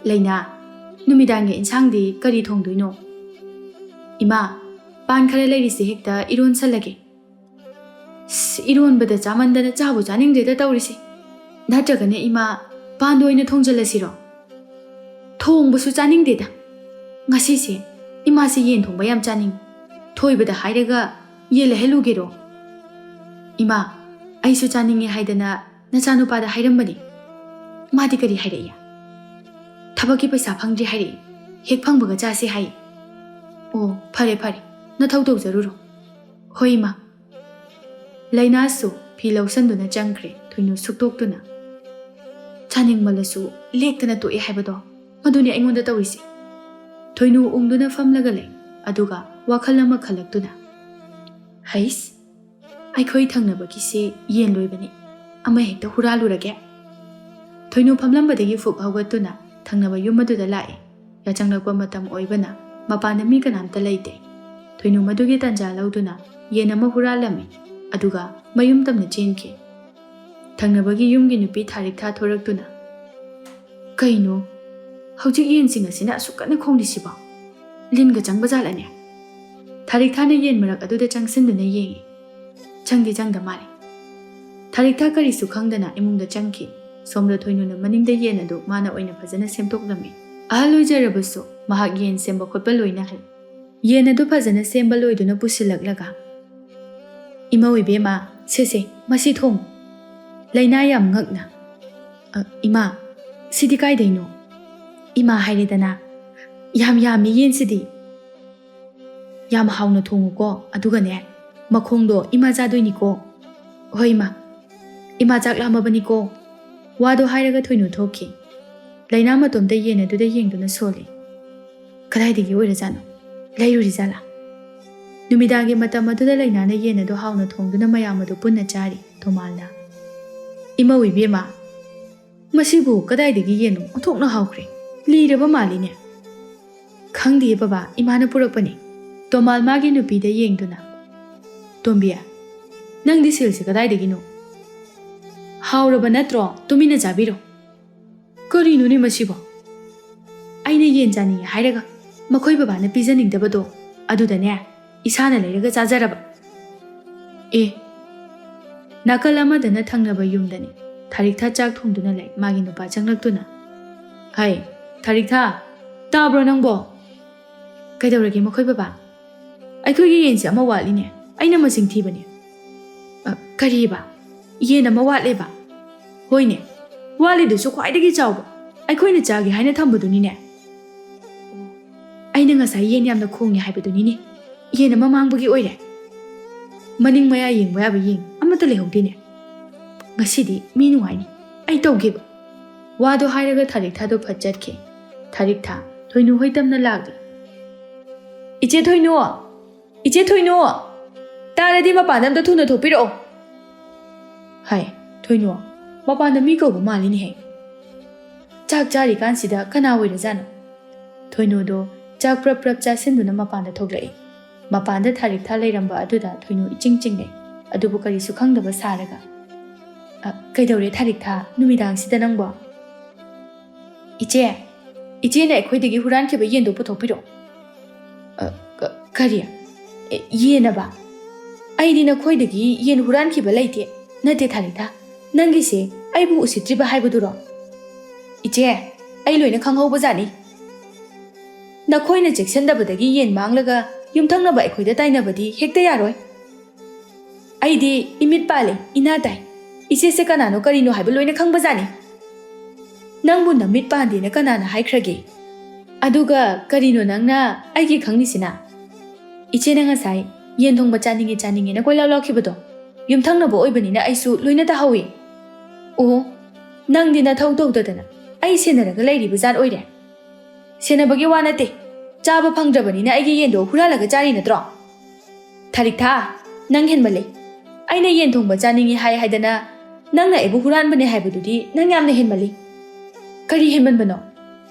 "ꯂꯩꯅꯥ, ꯅꯨꯃꯤꯗꯥꯡꯒꯤ ꯏꯟꯁꯥꯡꯗꯤ ꯀꯔꯤ ꯊꯣꯡꯗꯣꯏꯅꯣ?" "ꯏꯃꯥ, ꯄꯥꯟ ꯈꯔ ꯂꯩꯔꯤꯁꯦ, ꯍꯦꯛꯇ ꯏꯔꯣꯟꯁꯜꯂꯒꯦ꯫" "ꯑꯁ, ꯏꯔꯣꯟꯕꯗ ꯆꯥꯃꯟꯗꯅ ꯆꯥꯕꯨ ꯆꯥꯅꯤꯡꯗꯦꯗ ꯇꯧꯔꯤꯁꯦ꯫ ꯅꯠꯇ꯭ꯔꯒꯅ ꯏꯃꯥ, ꯄꯥꯟꯗꯣ ꯑꯣꯏꯅ ꯊꯣꯡꯖꯜꯂꯁꯤꯔꯣ?" "ꯊꯣꯡꯕꯁꯨ ꯆꯥꯅꯤꯡꯗꯦꯗ꯫ ꯉꯁꯤꯁꯦ ꯏꯃꯥꯁꯦ ꯌꯦꯟ ꯊꯣꯡꯕ ꯌꯥꯝ ꯆꯥꯅꯤꯡꯉꯤ꯫ ꯊꯣꯏꯕꯗ ꯍꯥꯏꯔꯒ ꯌꯦꯟ ꯂꯩꯍꯜꯂꯨꯒꯦꯔꯣ?" "ꯏꯃꯥ, ꯑꯩꯁꯨ ꯆꯥꯅꯤꯡꯉꯦ ꯍꯥꯏꯗꯅ ꯅꯆꯥꯅꯨꯄꯥꯗ ꯍꯥꯏꯔꯝꯕꯅꯤ꯫ ꯃꯥꯗꯤ ꯀꯔꯤ ꯍꯥꯏꯔꯛꯏ?" "ꯊꯕꯛꯀꯤ ꯄꯩꯁꯥ ꯐꯪꯗ꯭ꯔꯤ ꯍꯥꯏꯔꯛꯏ꯫ ꯍꯦꯛ ꯐꯪꯕꯒ ꯆꯥꯁꯤ ꯍꯥꯏ꯫" "ꯑꯣ, ꯐꯔꯦ ꯐꯔꯦ, ꯅꯊꯧ ꯇꯧꯖꯔꯨꯔꯣ꯫" "ꯍꯣꯏ, ꯏꯃꯥ꯫" ꯂꯩꯅꯥꯁꯨ ꯐꯤ ꯂꯧꯁꯟꯗꯨꯅ ꯆꯪꯈ꯭ꯔꯦ꯫ ꯊꯣꯏꯅꯨ ꯁꯨꯛꯇꯣꯛꯇꯨꯅ꯫ "ꯆꯥꯅꯤꯡꯃꯜꯂꯁꯨ ꯂꯦꯛꯇꯅ ꯇꯣꯛꯑꯦ ꯍꯥꯏꯕꯗꯣ, ꯃꯗꯨꯅꯤ ꯑꯩꯉꯣꯟꯗ ꯇꯧꯔꯤꯁꯦ꯫" ꯊꯣꯏꯅꯨ ꯎꯪꯗꯨꯅ ꯐꯝꯂꯒ ꯂꯩ, ꯑꯗꯨꯒ ꯋꯥꯈꯜ ꯑꯃ ꯈꯜꯂꯛꯇꯨꯅ꯫ "ꯍꯩꯁ, ꯑꯩꯈꯣꯏ ꯊꯪꯅꯕꯒꯤꯁꯦ ꯌꯦꯟ ꯂꯣꯏꯕꯅꯤ, ꯑꯃ ꯍꯦꯛꯇ ꯍꯨꯔꯥꯜꯂꯨꯔꯒꯦ꯫" ꯊꯣꯏꯅꯨ ꯐꯝꯂꯝꯕꯗꯒꯤ ꯐꯨꯛ ꯍꯧꯒꯠꯇꯨꯅ ꯊꯪꯅꯕ ꯌꯨꯝ ꯑꯗꯨꯗ ꯂꯥꯛꯏ꯫ ꯌꯥꯆꯪꯂꯛꯄ ꯃꯇꯝ ꯑꯣꯏꯕꯅ ꯃꯄꯥꯟꯗ ꯃꯤ ꯀꯅꯥꯝꯇ ꯂꯩꯇꯦ꯫ ꯊꯣꯏꯅꯨ ꯃꯗꯨꯒꯤ ꯇꯥꯟꯖꯥ ꯂꯧꯗꯨꯅ ꯌꯦꯟ ꯑꯃ ꯍꯨꯔꯥꯜꯂꯝꯃꯤ, ꯑꯗꯨꯒ ꯃꯌꯨꯝ ꯇꯝꯅ ꯆꯦꯟꯈꯤ꯫ ꯊꯪꯅꯕꯒꯤ ꯌꯨꯝꯒꯤ ꯅꯨꯄꯤ ꯊꯥꯔꯤꯛꯊꯥ ꯊꯣꯔꯛꯇꯨꯅ, "ꯀꯩꯅꯣ, ꯍꯧꯖꯤꯛ ꯌꯦꯟꯁꯤꯡ ꯑꯁꯤꯅ ꯑꯁꯨꯛ ꯀꯟꯅ ꯈꯣꯡꯂꯤꯁꯤꯕꯣ? ꯂꯤꯟꯒ ꯆꯪꯕ ꯖꯥꯠꯂꯅꯦ?" ꯊꯥꯔꯤꯛꯊꯥꯅ ꯌꯦꯟ ꯃꯔꯛ ꯑꯗꯨꯗ ꯆꯪꯁꯤꯟꯗꯨꯅ ꯌꯦꯡꯉꯤ꯫ ꯆꯪꯗꯤ ꯆꯪꯗ ꯃꯥꯜꯂꯦ꯫ ꯊꯥꯔꯤꯛꯊꯥ ꯀꯔꯤꯁꯨ ꯈꯪꯗꯅ ꯏꯃꯨꯡꯗ ꯆꯪꯈꯤ꯫ ꯁꯣꯝꯗ ꯊꯣꯏꯅꯨꯅ ꯃꯅꯤꯡꯗ ꯌꯦꯟ ꯑꯗꯨ ꯃꯥꯅ ꯑꯣꯏꯅ ꯐꯖꯅ ꯁꯦꯝꯗꯣꯛꯂꯝꯃꯤ꯫ ꯑꯍꯜ ꯑꯣꯏꯖꯔꯕꯁꯨ ꯃꯍꯥꯛ ꯌꯦꯟ ꯁꯦꯝꯕ ꯈꯣꯠꯄ ꯂꯣꯏꯅ ꯍꯩ꯫ ꯌꯦꯟ ꯑꯗꯨ ꯐꯖꯅ ꯁꯦꯝꯕ ꯂꯣꯏꯗꯨꯅ ꯄꯨꯁꯤꯜꯂꯛꯂꯒ, "ꯏꯃꯧ ꯏꯕꯦꯝꯃ, ꯁꯦ ꯁꯦ, ꯃꯁꯤ ꯊꯣꯡꯉꯨ꯫ ꯂꯥꯏꯅꯥ ꯌꯥꯝ ꯉꯛꯅ꯫" "ꯑ, ꯏꯃꯥ, ꯁꯤꯗꯤ ꯀꯥꯏꯗꯩꯅꯣ?" "ꯏꯃꯥ ꯍꯥꯏꯔꯦꯗꯅ, ꯌꯥꯝ ꯌꯥꯝꯃꯤ ꯌꯦꯟꯁꯤꯗꯤ꯫ ꯌꯥꯝ ꯍꯥꯎꯅ ꯊꯣꯡꯉꯨꯀꯣ, ꯑꯗꯨꯒꯅꯦ, ꯃꯈꯣꯡꯗꯣ ꯏꯃꯥ ꯆꯥꯗꯣꯏꯅꯤꯀꯣ꯫" "ꯍꯣꯏ ꯏꯃꯥ, ꯏꯃꯥ ꯆꯥꯛ ꯂꯥꯝꯃꯕꯅꯤꯀꯣ꯫" ꯋꯥꯗꯣ ꯍꯥꯏꯔꯒ ꯊꯣꯏꯅꯨ ꯊꯣꯛꯈꯤ꯫ ꯂꯥꯏꯅꯥ ꯃꯇꯣꯝꯇ ꯌꯦꯟ ꯑꯗꯨꯗ ꯌꯦꯡꯗꯨꯅ ꯁꯣꯜꯂꯤ꯫ "ꯀꯗꯥꯏꯗꯒꯤ ꯑꯣꯏꯔꯖꯥꯠꯅꯣ? ꯂꯩꯔꯨꯔꯤꯖꯥꯠꯂꯥ?" ꯅꯨꯃꯤꯗꯥꯡꯒꯤ ꯃꯇꯝ ꯑꯗꯨꯗ ꯂꯥꯏꯅꯥꯅ ꯌꯦꯟ ꯑꯗꯨ ꯍꯥꯎꯅ ꯊꯣꯡꯗꯨꯅ ꯃꯌꯥꯝ ꯑꯗꯨ ꯄꯨꯟꯅ ꯆꯥꯔꯤ꯫ ꯇꯣꯃꯥꯜꯅ, "ꯏꯃꯧ ꯏꯕꯦꯝꯃ, ꯃꯁꯤꯕꯨ ꯀꯗꯥꯏꯗꯒꯤ ꯌꯦꯟꯅꯣ? ꯑꯣꯟꯊꯣꯛꯅ ꯍꯥꯎꯈ꯭ꯔꯦ꯫ ꯂꯤꯔꯕ ꯃꯥꯜꯂꯤꯅꯦ꯫" "ꯈꯪꯗꯦ ꯕꯕꯥ, ꯏꯃꯥꯅ ꯄꯨꯔꯛꯄꯅꯤ꯫" ꯇꯣꯃꯥꯜ ꯃꯥꯒꯤ ꯅꯨꯄꯤꯗ ꯌꯦꯡꯗꯨꯅ, "ꯇꯣꯝꯕꯤ, ꯅꯪꯗꯤ ꯁꯤꯜꯁꯦ ꯀꯗꯥꯏꯗꯒꯤꯅꯣ? ꯍꯥꯎꯔꯕ ꯅꯠꯇ꯭ꯔꯣ? ꯇꯨꯃꯤꯟꯅ ꯆꯥꯕꯤꯔꯣ꯫" "ꯀꯔꯤꯅꯣꯅꯦ ꯃꯁꯤꯕꯣ? ꯑꯩꯅ ꯌꯦꯟ ꯆꯥꯅꯤꯡꯉꯦ ꯍꯥꯏꯔꯒ ꯃꯈꯣꯏ ꯕꯕꯥꯅ ꯄꯤꯖꯅꯤꯡꯗꯕꯗꯣ, ꯑꯗꯨꯗꯅꯦ ꯏꯁꯥꯅ ꯂꯩꯔꯒ ꯆꯥꯖꯔꯕ꯫" ꯑꯦ, ꯅꯥꯀꯜ ꯑꯃꯗꯅ ꯊꯪꯅꯕ ꯌꯨꯝꯗꯅꯤ꯫ ꯊꯥꯔꯤꯛꯊꯥ ꯆꯥꯛ ꯊꯣꯡꯗꯨꯅ ꯂꯩ꯫ ꯃꯥꯒꯤ ꯅꯨꯄꯥ ꯆꯪꯂꯛꯇꯨꯅ, "ꯍꯩ, ꯊꯥꯔꯤꯛꯊꯥ, ꯇꯥꯕ꯭ꯔꯣ ꯅꯪꯕꯣ?" "ꯀꯩꯗꯧꯔꯒꯦ ꯃꯈꯣꯏ ꯕꯕꯥ?" "ꯑꯩꯈꯣꯏꯒꯤ ꯌꯦꯟꯁꯦ ꯑꯃ ꯋꯥꯠꯂꯤꯅꯦ꯫ ꯑꯩꯅ ꯃꯁꯤꯡ ꯊꯤꯕꯅꯦ꯫" "ꯑ, ꯀꯔꯤꯕ? ꯌꯦꯟ ꯑꯃ ꯋꯥꯠꯂꯦꯕ?" "ꯍꯣꯏꯅꯦ, ꯋꯥꯠꯂꯤꯗꯨꯁꯨ ꯈ꯭ꯋꯥꯏꯗꯒꯤ ꯆꯥꯎꯕ, ꯑꯩꯈꯣꯏꯅ ꯆꯥꯒꯦ ꯍꯥꯏꯅ ꯊꯝꯕꯗꯨꯅꯤꯅꯦ꯫ ꯑꯩꯅ ꯉꯁꯥꯏ ꯌꯦꯟ ꯌꯥꯝꯅ ꯈꯣꯡꯉꯦ ꯍꯥꯏꯕꯗꯨꯅꯤꯅꯦ꯫ ꯌꯦꯟ ꯑꯃ ꯃꯥꯡꯕꯒꯤ ꯑꯣꯏꯔꯦ꯫ ꯃꯅꯤꯡ ꯃꯌꯥ ꯌꯦꯡꯕ ꯌꯥꯕ ꯌꯦꯡ ꯑꯃꯠꯇ ꯂꯩꯍꯧꯗꯦꯅꯦ꯫" "ꯉꯁꯤꯗꯤ ꯃꯤ ꯅꯨꯡꯉꯥꯏꯅꯤ, ꯑꯩ ꯇꯧꯒꯦꯕ"꯫ ꯋꯥꯗꯣ ꯍꯥꯏꯔꯒ ꯊꯥꯔꯤꯛꯊꯥꯗꯣ ꯐꯠ ꯆꯠꯈꯤ꯫ ꯊꯥꯔꯤꯛꯊꯥ, ꯊꯣꯏꯅꯨ ꯍꯣꯏ ꯇꯝꯅ ꯂꯥꯛꯂꯤ꯫ "ꯏꯆꯦ ꯊꯣꯏꯅꯨ! ꯏꯆꯦ ꯊꯣꯏꯅꯨ! ꯇꯥꯔꯗꯤ ꯃꯄꯥꯟꯗ ꯑꯝꯇ ꯊꯨꯅ ꯊꯣꯛꯄꯤꯔꯛꯑꯣ!" ꯍꯥꯏ꯫ ꯊꯣꯏꯅꯨ, ꯃꯄꯥꯟꯗ ꯃꯤ ꯀꯧꯕ ꯃꯥꯜꯂꯤꯅꯦꯍꯦ꯫ ꯆꯥꯛ ꯆꯥꯔꯤꯀꯥꯟꯁꯤꯗ ꯀꯅꯥ ꯑꯣꯏꯔꯖꯥꯠꯅꯣ? ꯊꯣꯏꯅꯨꯗꯣ ꯆꯥꯛ ꯄ꯭ꯔꯞ ꯄ꯭ꯔꯞ ꯆꯥꯁꯤꯟꯗꯨꯅ ꯃꯄꯥꯟꯗ ꯊꯣꯛꯂꯛꯏ꯫ ꯃꯄꯥꯟꯗ ꯊꯥꯔꯤꯛꯊꯥ ꯂꯩꯔꯝꯕ ꯑꯗꯨꯗ ꯊꯣꯏꯅꯨ ꯏꯆꯤꯡ ꯆꯤꯡꯅꯩ꯫ ꯑꯗꯨꯕꯨ ꯀꯔꯤꯁꯨ ꯈꯪꯗꯕ ꯁꯥꯔꯒ, "ꯑ, ꯀꯩꯗꯧꯔꯦ ꯊꯥꯔꯤꯛꯊꯥ, ꯅꯨꯃꯤꯗꯥꯡꯁꯤꯗ ꯅꯪꯕꯣ?" "ꯏꯆꯦ, ꯏꯆꯦꯅ ꯑꯩꯈꯣꯏꯗꯒꯤ ꯍꯨꯔꯥꯟꯈꯤꯕ ꯌꯦꯟꯗꯣ ꯄꯨꯊꯣꯛꯄꯤꯔꯛꯑꯣ"꯫ "ꯑ, ꯀ-, ꯀꯔꯤ? ꯑꯦ, ꯌꯦꯟꯅꯕ? ꯑꯩꯗꯤ ꯅꯈꯣꯏꯗꯒꯤ ꯌꯦꯟ ꯍꯨꯔꯥꯟꯈꯤꯕ ꯂꯩꯇꯦ꯫ ꯅꯠꯇꯦ ꯊꯥꯔꯤꯛꯊꯥ, ꯅꯪꯒꯤꯁꯦ ꯑꯩꯕꯨ ꯎꯁꯤꯠꯇ꯭ꯔꯤꯕ ꯍꯥꯏꯕꯗꯨꯔꯣ?" "ꯏꯆꯦ, ꯑꯩ ꯂꯣꯏꯅ ꯈꯪꯍꯧꯕꯖꯥꯠꯅꯤ꯫ ꯅꯈꯣꯏꯅ ꯆꯦꯛꯁꯤꯟꯗꯕꯗꯒꯤ ꯌꯦꯟ ꯃꯥꯡꯂꯒ ꯌꯨꯝꯊꯪꯅꯕ ꯑꯩꯈꯣꯏꯗ ꯇꯥꯏꯅꯕꯗꯤ ꯍꯦꯛꯇ ꯌꯥꯔꯣꯏ꯫ ꯑꯩꯗꯤ ꯏꯃꯤꯠ ꯄꯥꯜꯂꯦ, ꯏꯅꯥ ꯇꯥꯏ꯫ ꯏꯆꯦꯁꯦ ꯀꯅꯥꯅꯣ ꯀꯔꯤꯅꯣ ꯍꯥꯏꯕ ꯂꯣꯏꯅ ꯈꯪꯕꯖꯥꯠꯅꯤ꯫ ꯅꯪꯕꯨ ꯅꯃꯤꯠ ꯄꯥꯟꯗꯦꯅ ꯀꯅꯥꯅ ꯍꯥꯏꯈ꯭ꯔꯒꯦ? ꯑꯗꯨꯒ ꯀꯔꯤꯅꯣ ꯅꯪꯅ ꯑꯩꯒꯤ ꯈꯪꯂꯤꯁꯤꯅ? ꯏꯆꯦꯅ ꯉꯁꯥꯏ ꯌꯦꯟ ꯊꯣꯡꯕ ꯆꯥꯅꯤꯡꯉꯦ ꯆꯥꯅꯤꯡꯉꯦꯅ ꯀꯣꯏꯂꯥꯎ ꯂꯥꯎꯈꯤꯕꯗꯣ, ꯌꯨꯝꯊꯪꯅꯕ ꯑꯣꯏꯕꯅꯤꯅ ꯑꯩꯁꯨ ꯂꯣꯏꯅ ꯇꯥꯍꯧꯏ꯫ ꯑꯣ, ꯅꯪꯗꯤ ꯅꯊꯧ ꯇꯧꯗꯗꯅ ꯑꯩ ꯁꯦꯟꯅꯔꯒ ꯂꯩꯔꯤꯕ ꯖꯥꯠ ꯑꯣꯏꯔꯦ꯫ ꯁꯦꯟꯅꯕꯒꯤ ꯋꯥ ꯅꯠꯇꯦ, ꯆꯥꯕ ꯐꯪꯗ꯭ꯔꯕꯅꯤꯅ ꯑꯩꯒꯤ ꯌꯦꯟꯗꯣ ꯍꯨꯔꯥꯜꯂꯒ ꯆꯥꯔꯤ ꯅꯠꯇ꯭ꯔꯣ? ꯊꯥꯔꯤꯛꯊꯥ, ꯅꯪ ꯍꯦꯟꯃꯜꯂꯦ꯫ ꯑꯩꯅ ꯌꯦꯟ ꯊꯣꯡꯕ ꯆꯥꯅꯤꯡꯉꯤ ꯍꯥꯏ ꯍꯥꯏꯗꯅ ꯅꯪꯅ ꯑꯩꯕꯨ ꯍꯨꯔꯥꯟꯕꯅꯦ ꯍꯥꯏꯕꯗꯨꯗꯤ ꯅꯪ ꯌꯥꯝꯅ ꯍꯦꯟꯃꯜꯂꯤ꯫ ꯀꯔꯤ ꯍꯦꯟꯃꯟꯕꯅꯣ?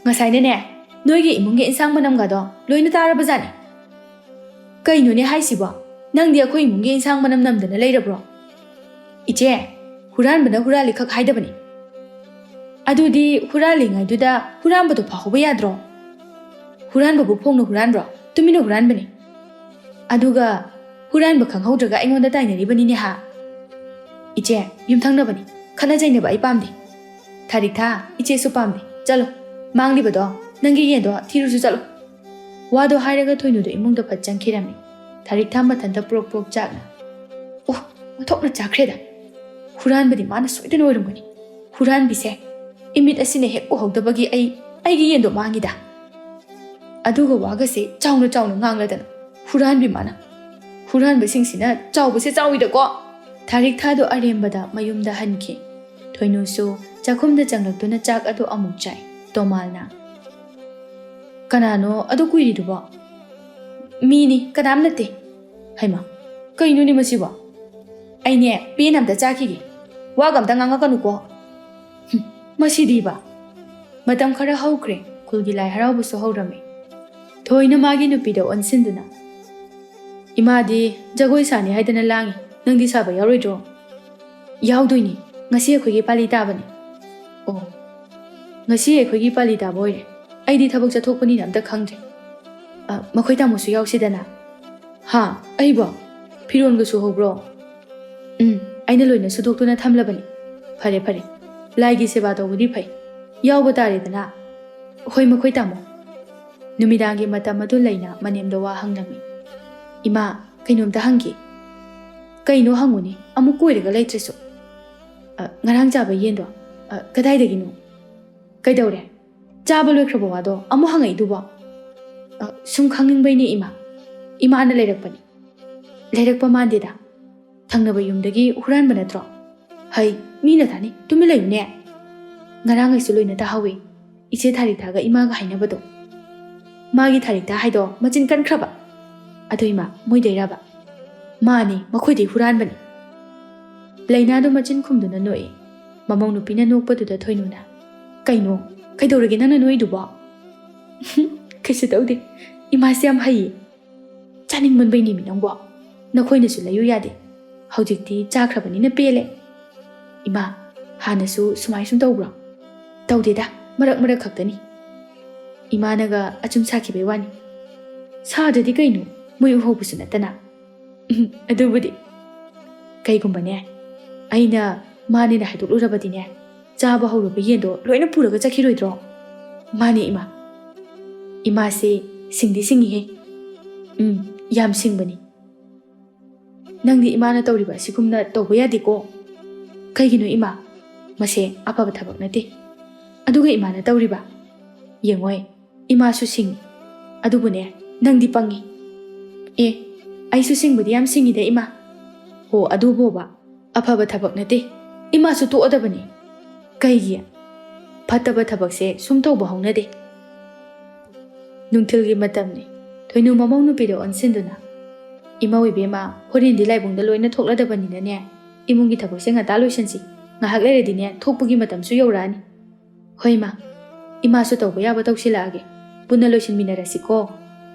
ꯉꯁꯥꯏꯅꯅꯦ, ꯅꯣꯏꯒꯤ ꯏꯃꯨꯡꯒꯤ ꯏꯟꯁꯥꯡ ꯃꯅꯝꯒꯗꯣ ꯂꯣꯏꯅ ꯇꯥꯔꯕꯖꯥꯠꯅꯤ꯫ ꯀꯩꯅꯣꯅꯦ ꯍꯥꯏꯁꯤꯕꯣ? ꯅꯪꯗꯤ ꯑꯩꯈꯣꯏ ꯏꯃꯨꯡꯒꯤ ꯏꯟꯁꯥꯡ ꯃꯅꯝ ꯅꯝꯗꯅ ꯂꯩꯔꯕ꯭ꯔꯣ? ꯏꯆꯦ, ꯍꯨꯔꯥꯟꯕꯅ ꯍꯨꯔꯥꯜꯂꯤ ꯈꯛ ꯍꯥꯏꯗꯕꯅꯤ꯫ ꯑꯗꯨꯗꯤ ꯍꯨꯔꯥꯜꯂꯤꯉꯩꯗꯨꯗ ꯍꯨꯔꯥꯟꯕꯗꯣ ꯐꯥꯍꯧꯕ ꯌꯥꯗ꯭ꯔꯣ? ꯍꯨꯔꯥꯟꯕꯕꯨ ꯐꯣꯡꯅ ꯍꯨꯔꯥꯟꯕ꯭ꯔꯣ? ꯇꯨꯃꯤꯟꯅ ꯍꯨꯔꯥꯟꯕꯅꯤ꯫ ꯑꯗꯨꯒ ꯍꯨꯔꯥꯟꯕ ꯈꯪꯍꯧꯗ꯭ꯔꯒ ꯑꯩꯉꯣꯟꯗ ꯇꯥꯏꯅꯔꯤꯕꯅꯤꯅꯦ ꯍꯥ? ꯏꯆꯦ, ꯌꯨꯝꯊꯪꯅꯕꯅꯤ, ꯈꯠꯅ ꯆꯩꯅꯕ ꯑꯩ ꯄꯥꯝꯗꯦ꯫ ꯊꯥꯔꯤꯛꯊꯥ, ꯏꯆꯦꯁꯨ ꯄꯥꯝꯗꯦ꯫ ꯆꯠꯂꯣ, ꯃꯥꯡꯂꯤꯕꯗꯣ ꯅꯪꯒꯤ ꯌꯦꯟꯗꯣ ꯊꯤꯔꯨꯁꯨ ꯆꯠꯂꯣ꯫ ꯋꯥꯗꯣ ꯍꯥꯏꯔꯒ ꯊꯣꯏꯅꯨꯗꯣ ꯏꯃꯨꯡꯗ ꯐꯠ ꯆꯪꯈꯤꯔꯝꯃꯤ꯫ ꯊꯥꯔꯤꯛꯊꯥ ꯃꯊꯟꯇ ꯄ꯭ꯔꯣꯛ ꯄ꯭ꯔꯣꯛ ꯆꯥꯛꯅ, "ꯑꯣ, ꯑꯣꯟꯊꯣꯛꯅ ꯆꯥꯛꯈ꯭ꯔꯦꯗ꯫ ꯍꯨꯔꯥꯟꯕꯗꯤ ꯃꯥꯅ ꯁꯣꯏꯗꯅ ꯑꯣꯏꯔꯝꯒꯅꯤ꯫ ꯍꯨꯔꯥꯟꯕꯤꯁꯦ, ꯏꯃꯤꯠ ꯑꯁꯤꯅ ꯍꯦꯛ ꯎꯍꯧꯗꯕꯒꯤ ꯑꯩ ꯑꯩꯒꯤ ꯌꯦꯟꯗꯣ ꯃꯥꯡꯉꯤꯗ"꯫ ꯑꯗꯨꯒ ꯋꯥꯒꯁꯦ ꯆꯥꯎꯅ ꯆꯥꯎꯅ ꯉꯥꯡꯂꯗꯅ, "ꯍꯨꯔꯥꯟꯕꯤ ꯃꯥꯅ꯫ ꯍꯨꯔꯥꯟꯕꯁꯤꯡꯁꯤꯅ ꯆꯥꯎꯕꯁꯦ ꯆꯥꯎꯏꯗꯀꯣ"꯫ ꯊꯥꯔꯤꯛꯊꯥꯗꯣ ꯑꯔꯦꯝꯕꯗ ꯃꯌꯨꯝꯗ ꯍꯟꯈꯤ꯫ ꯊꯣꯏꯅꯨꯁꯨ ꯆꯥꯛꯈꯨꯝꯗ ꯆꯪꯂꯛꯇꯨꯅ ꯆꯥꯛ ꯑꯗꯨ ꯑꯃꯨꯛ ꯆꯥꯏ꯫ ꯇꯣꯃꯥꯜꯅ, "ꯀꯅꯥꯅꯣ ꯑꯗꯨ ꯀꯨꯏꯔꯤꯗꯨꯕꯣ?" "ꯃꯤꯅꯤ, ꯀꯅꯥꯝ ꯅꯠꯇꯦ꯫" "ꯍꯩꯃꯥ, ꯀꯩꯅꯣꯅꯦ ꯃꯁꯤꯕꯣ? ꯑꯩꯅꯦ, ꯄꯦꯟ ꯑꯝꯇ ꯆꯥꯈꯤꯒꯦ꯫ ꯋꯥꯒ ꯑꯝꯇ ꯉꯥꯡꯉꯛꯀꯅꯨꯀꯣ꯫" "ꯍꯨꯝ, ꯃꯁꯤꯗꯤꯕ!" ꯃꯇꯝ ꯈꯔ ꯍꯧꯈ꯭ꯔꯦ꯫ ꯈꯨꯜꯒꯤ ꯂꯥꯏ ꯍꯔꯥꯎꯕꯁꯨ ꯍꯧꯔꯝꯃꯤ꯫ ꯊꯣꯏꯅ ꯃꯥꯒꯤ ꯅꯨꯄꯤꯗ ꯑꯣꯟꯁꯤꯟꯗꯨꯅ, "ꯏꯃꯥꯗꯤ ꯖꯒꯣꯏ ꯁꯥꯅꯤ ꯍꯥꯏꯗꯅ ꯂꯥꯡꯉꯤ, ꯅꯪꯗꯤ ꯁꯥꯕ ꯌꯥꯎꯔꯣꯏꯗ꯭ꯔꯣ?" "ꯌꯥꯎꯗꯣꯏꯅꯤ, ꯉꯁꯤ ꯑꯩꯈꯣꯏꯒꯤ ꯄꯥꯂꯤ ꯇꯥꯕꯅꯤ꯫" "ꯑꯣ, ꯉꯁꯤ ꯑꯩꯈꯣꯏꯒꯤ ꯄꯥꯂꯤ ꯇꯥꯕ ꯑꯣꯏꯔꯦ꯫ ꯑꯩꯗꯤ ꯊꯕꯛ ꯆꯠꯊꯣꯛꯄꯅꯤꯅ ꯑꯝꯇ ꯈꯪꯗ꯭ꯔꯦ꯫ ꯑ, ꯃꯈꯣꯏ ꯇꯥꯃꯣꯁꯨ ꯌꯥꯎꯁꯤꯗꯅ꯫" "ꯍꯥ? ꯑꯩꯕꯣ? ꯐꯤꯔꯣꯟꯒ ꯁꯨꯍꯧꯕ꯭ꯔꯣ?" "ꯎꯝ, ꯑꯩꯅ ꯂꯣꯏꯅ ꯁꯨꯗꯣꯛꯇꯨꯅ ꯊꯝꯂꯕꯅꯤ꯫" "ꯐꯔꯦ, ꯐꯔꯦ꯫ ꯂꯥꯏꯒꯤ ꯁꯦꯕꯥ ꯇꯧꯕꯗꯤ ꯐꯩ꯫ ꯌꯥꯎꯕ ꯇꯥꯔꯦꯗꯅ꯫" "ꯍꯣꯏ, ꯃꯈꯣꯏ ꯇꯥꯃꯣ꯫" ꯅꯨꯃꯤꯗꯥꯡꯒꯤ ꯃꯇꯝ ꯑꯗꯨ ꯂꯩꯅ ꯃꯅꯦꯝꯗ ꯋꯥ ꯍꯪꯂꯝꯃꯤ꯫ "ꯏꯃꯥ, ꯀꯩꯅꯣꯝꯇ ꯍꯪꯒꯦ꯫" "ꯀꯩꯅꯣ ꯍꯪꯉꯨꯅꯦ, ꯑꯃꯨꯛ ꯀꯣꯏꯔꯒ ꯂꯩꯇ꯭ꯔꯁꯨ꯫" "ꯑ, ꯉꯔꯥꯡ ꯆꯥꯕ ꯌꯦꯟꯗꯣ, ꯑ, ꯀꯗꯥꯏꯗꯒꯤꯅꯣ?" "ꯀꯩꯗꯧꯔꯦ? ꯆꯥꯕ ꯂꯣꯏꯈ꯭ꯔꯕ ꯋꯥꯗꯣ ꯑꯃꯨꯛ ꯍꯪꯉꯛꯏꯗꯨꯕꯣ?" "ꯑ, ꯁꯨꯝ ꯈꯪꯅꯤꯡꯕꯩꯅꯦ ꯏꯃꯥ꯫ ꯏꯃꯥꯅ ꯂꯩꯔꯛꯄꯅꯤ꯫" "ꯂꯩꯔꯛꯄ ꯃꯥꯟꯗꯦꯗ꯫ ꯊꯪꯅꯕ ꯌꯨꯝꯗꯒꯤ ꯍꯨꯔꯥꯟꯕ ꯅꯠꯇ꯭ꯔꯣ?" "ꯍꯩ, ꯃꯤꯅ ꯇꯥꯅꯤ, ꯇꯨꯃꯤꯟ ꯂꯩꯌꯨꯅꯦ꯫ ꯉꯔꯥꯡ ꯑꯩꯁꯨ ꯂꯣꯏꯅ ꯇꯥꯍꯧꯋꯤ, ꯏꯆꯦ ꯊꯥꯔꯤꯛꯊꯥꯒ ꯏꯃꯥꯒ ꯍꯥꯏꯅꯕꯗꯣ꯫" "ꯃꯥꯒꯤ ꯊꯥꯔꯤꯛꯊꯥ ꯍꯥꯏꯗꯣ ꯃꯆꯤꯟ ꯀꯟꯈ꯭ꯔꯕ?" "ꯑꯗꯨ ꯏꯃꯥ, ꯃꯣꯏꯗꯩꯔꯕ?" "ꯃꯥꯅꯤ, ꯃꯈꯣꯏꯗꯩ ꯍꯨꯔꯥꯟꯕꯅꯤ꯫" ꯂꯩꯅꯥꯗꯣ ꯃꯆꯤꯟ ꯈꯨꯝꯗꯨꯅ ꯅꯣꯛꯏ꯫ ꯃꯃꯧ ꯅꯨꯄꯤꯅ ꯅꯣꯛꯄꯗꯨꯗ ꯊꯣꯏꯅꯨꯅ, "ꯀꯩꯅꯣ? ꯀꯩꯗꯧꯔꯒꯦ ꯅꯪꯅ ꯅꯣꯛꯏꯗꯨꯕꯣ?" "ꯀꯩꯁꯨ ꯇꯧꯗꯦ꯫ ꯏꯃꯥꯁꯦ ꯌꯥꯝ ꯍꯩꯌꯦ꯫ ꯆꯥꯅꯤꯡꯃꯟꯕꯩꯅꯦꯃꯤ ꯅꯪꯕꯣ꯫ ꯅꯈꯣꯏꯅꯁꯨ ꯂꯩꯌꯨ ꯌꯥꯗꯦ꯫ ꯍꯧꯖꯤꯛꯇꯤ ꯆꯥꯈ꯭ꯔꯕꯅꯤꯅ ꯄꯦꯜꯂꯦ꯫" "ꯏꯃꯥ, ꯍꯥꯟꯅꯁꯨ ꯁꯨꯃꯥꯏ ꯁꯨꯝ ꯇꯧꯕ꯭ꯔꯣ?" "ꯇꯧꯗꯦꯗ, ꯃꯔꯛ ꯃꯔꯛ ꯈꯛꯇꯅꯤ꯫" ꯏꯃꯥꯅꯒ ꯑꯆꯨꯝ ꯁꯥꯈꯤꯕꯩ ꯋꯥꯅꯤ꯫ "ꯁꯥꯗ꯭ꯔꯗꯤ ꯀꯩꯅꯣ, ꯃꯣꯏ ꯎꯍꯧꯕꯁꯨ ꯅꯠꯇꯅ꯫" "ꯎꯝ, ꯑꯗꯨꯕꯨꯗꯤ꯫ ꯀꯩꯒꯨꯝꯕꯅꯦ, ꯑꯩꯅ ꯃꯥꯅꯦꯅ ꯍꯥꯏꯗꯣꯛꯂꯨꯔꯕꯗꯤꯅꯦ, ꯆꯥꯕ ꯍꯧꯔꯨꯕ ꯌꯦꯟꯗꯣ ꯂꯣꯏꯅ ꯄꯨꯔꯒ ꯆꯠꯈꯤꯔꯣꯏꯗ꯭ꯔꯣ?" "ꯃꯥꯅꯦ ꯏꯃꯥ꯫ ꯏꯃꯥꯁꯦ ꯁꯤꯡꯗꯤ ꯁꯤꯡꯉꯤꯍꯦ꯫" "ꯎꯝ, ꯌꯥꯝ ꯁꯤꯡꯕꯅꯤ꯫ ꯅꯪꯗꯤ ꯏꯃꯥꯅ ꯇꯧꯔꯤꯕ ꯑꯁꯤꯒꯨꯝꯅ ꯇꯧꯕ ꯌꯥꯗꯦꯀꯣ꯫" "ꯀꯩꯒꯤꯅꯣ ꯏꯃꯥ? ꯃꯁꯦ ꯑꯐꯕ ꯊꯕꯛ ꯅꯠꯇꯦ꯫ ꯑꯗꯨꯒ ꯏꯃꯥꯅ ꯇꯧꯔꯤꯕ? ꯌꯦꯡꯉꯣꯏ, ꯏꯃꯥꯁꯨ ꯁꯤꯡꯉꯤ꯫ ꯑꯗꯨꯕꯨꯅꯦ, ꯅꯪꯗꯤ ꯄꯪꯉꯤ꯫" "ꯑꯦ, ꯑꯩꯁꯨ ꯁꯤꯡꯕꯗꯤ ꯌꯥꯝ ꯁꯤꯡꯉꯤꯗ ꯏꯃꯥ꯫" "ꯍꯣ, ꯑꯗꯨꯕꯣꯕ, ꯑꯐꯕ ꯊꯕꯛ ꯅꯠꯇꯦ꯫ ꯏꯃꯥꯁꯨ ꯇꯣꯛꯑꯗꯕꯅꯤ꯫ ꯀꯩꯒꯤ? ꯐꯠꯇꯕ ꯊꯕꯛꯁꯦ ꯁꯨꯝ ꯇꯧꯕ ꯍꯧꯅꯗꯦ꯫ ꯅꯨꯡꯊꯤꯜꯒꯤ ꯃꯇꯝꯅꯤ꯫ ꯊꯣꯏꯅꯨ ꯃꯃꯧ ꯅꯨꯄꯤꯗ ꯑꯣꯟꯁꯤꯟꯗꯨꯅ, "ꯏꯃꯧ ꯏꯕꯦꯝꯃ, ꯍꯣꯔꯦꯟꯗꯤ ꯂꯥꯏꯕꯨꯡꯗ ꯂꯣꯏꯅ ꯊꯣꯛꯂꯗꯕꯅꯤꯅꯅꯦ, ꯏꯃꯨꯡꯒꯤ ꯊꯕꯛꯁꯦ ꯉꯟꯇꯥ ꯂꯣꯏꯁꯤꯟꯁꯤ꯫ ꯉꯥꯏꯍꯥꯛ ꯂꯩꯔꯗꯤꯅꯦ, ꯊꯣꯛꯄꯒꯤ ꯃꯇꯝꯁꯨ ꯌꯧꯔꯛꯑꯅꯤ꯫" "ꯍꯣꯏ, ꯏꯃꯥ꯫ ꯏꯃꯥꯁꯨ ꯇꯧꯕ ꯌꯥꯕ ꯇꯧꯁꯤꯜꯂꯛꯑꯒꯦ꯫ ꯄꯨꯟꯅ ꯂꯣꯏꯁꯤꯟꯃꯤꯟꯅꯔꯁꯤꯀꯣ꯫"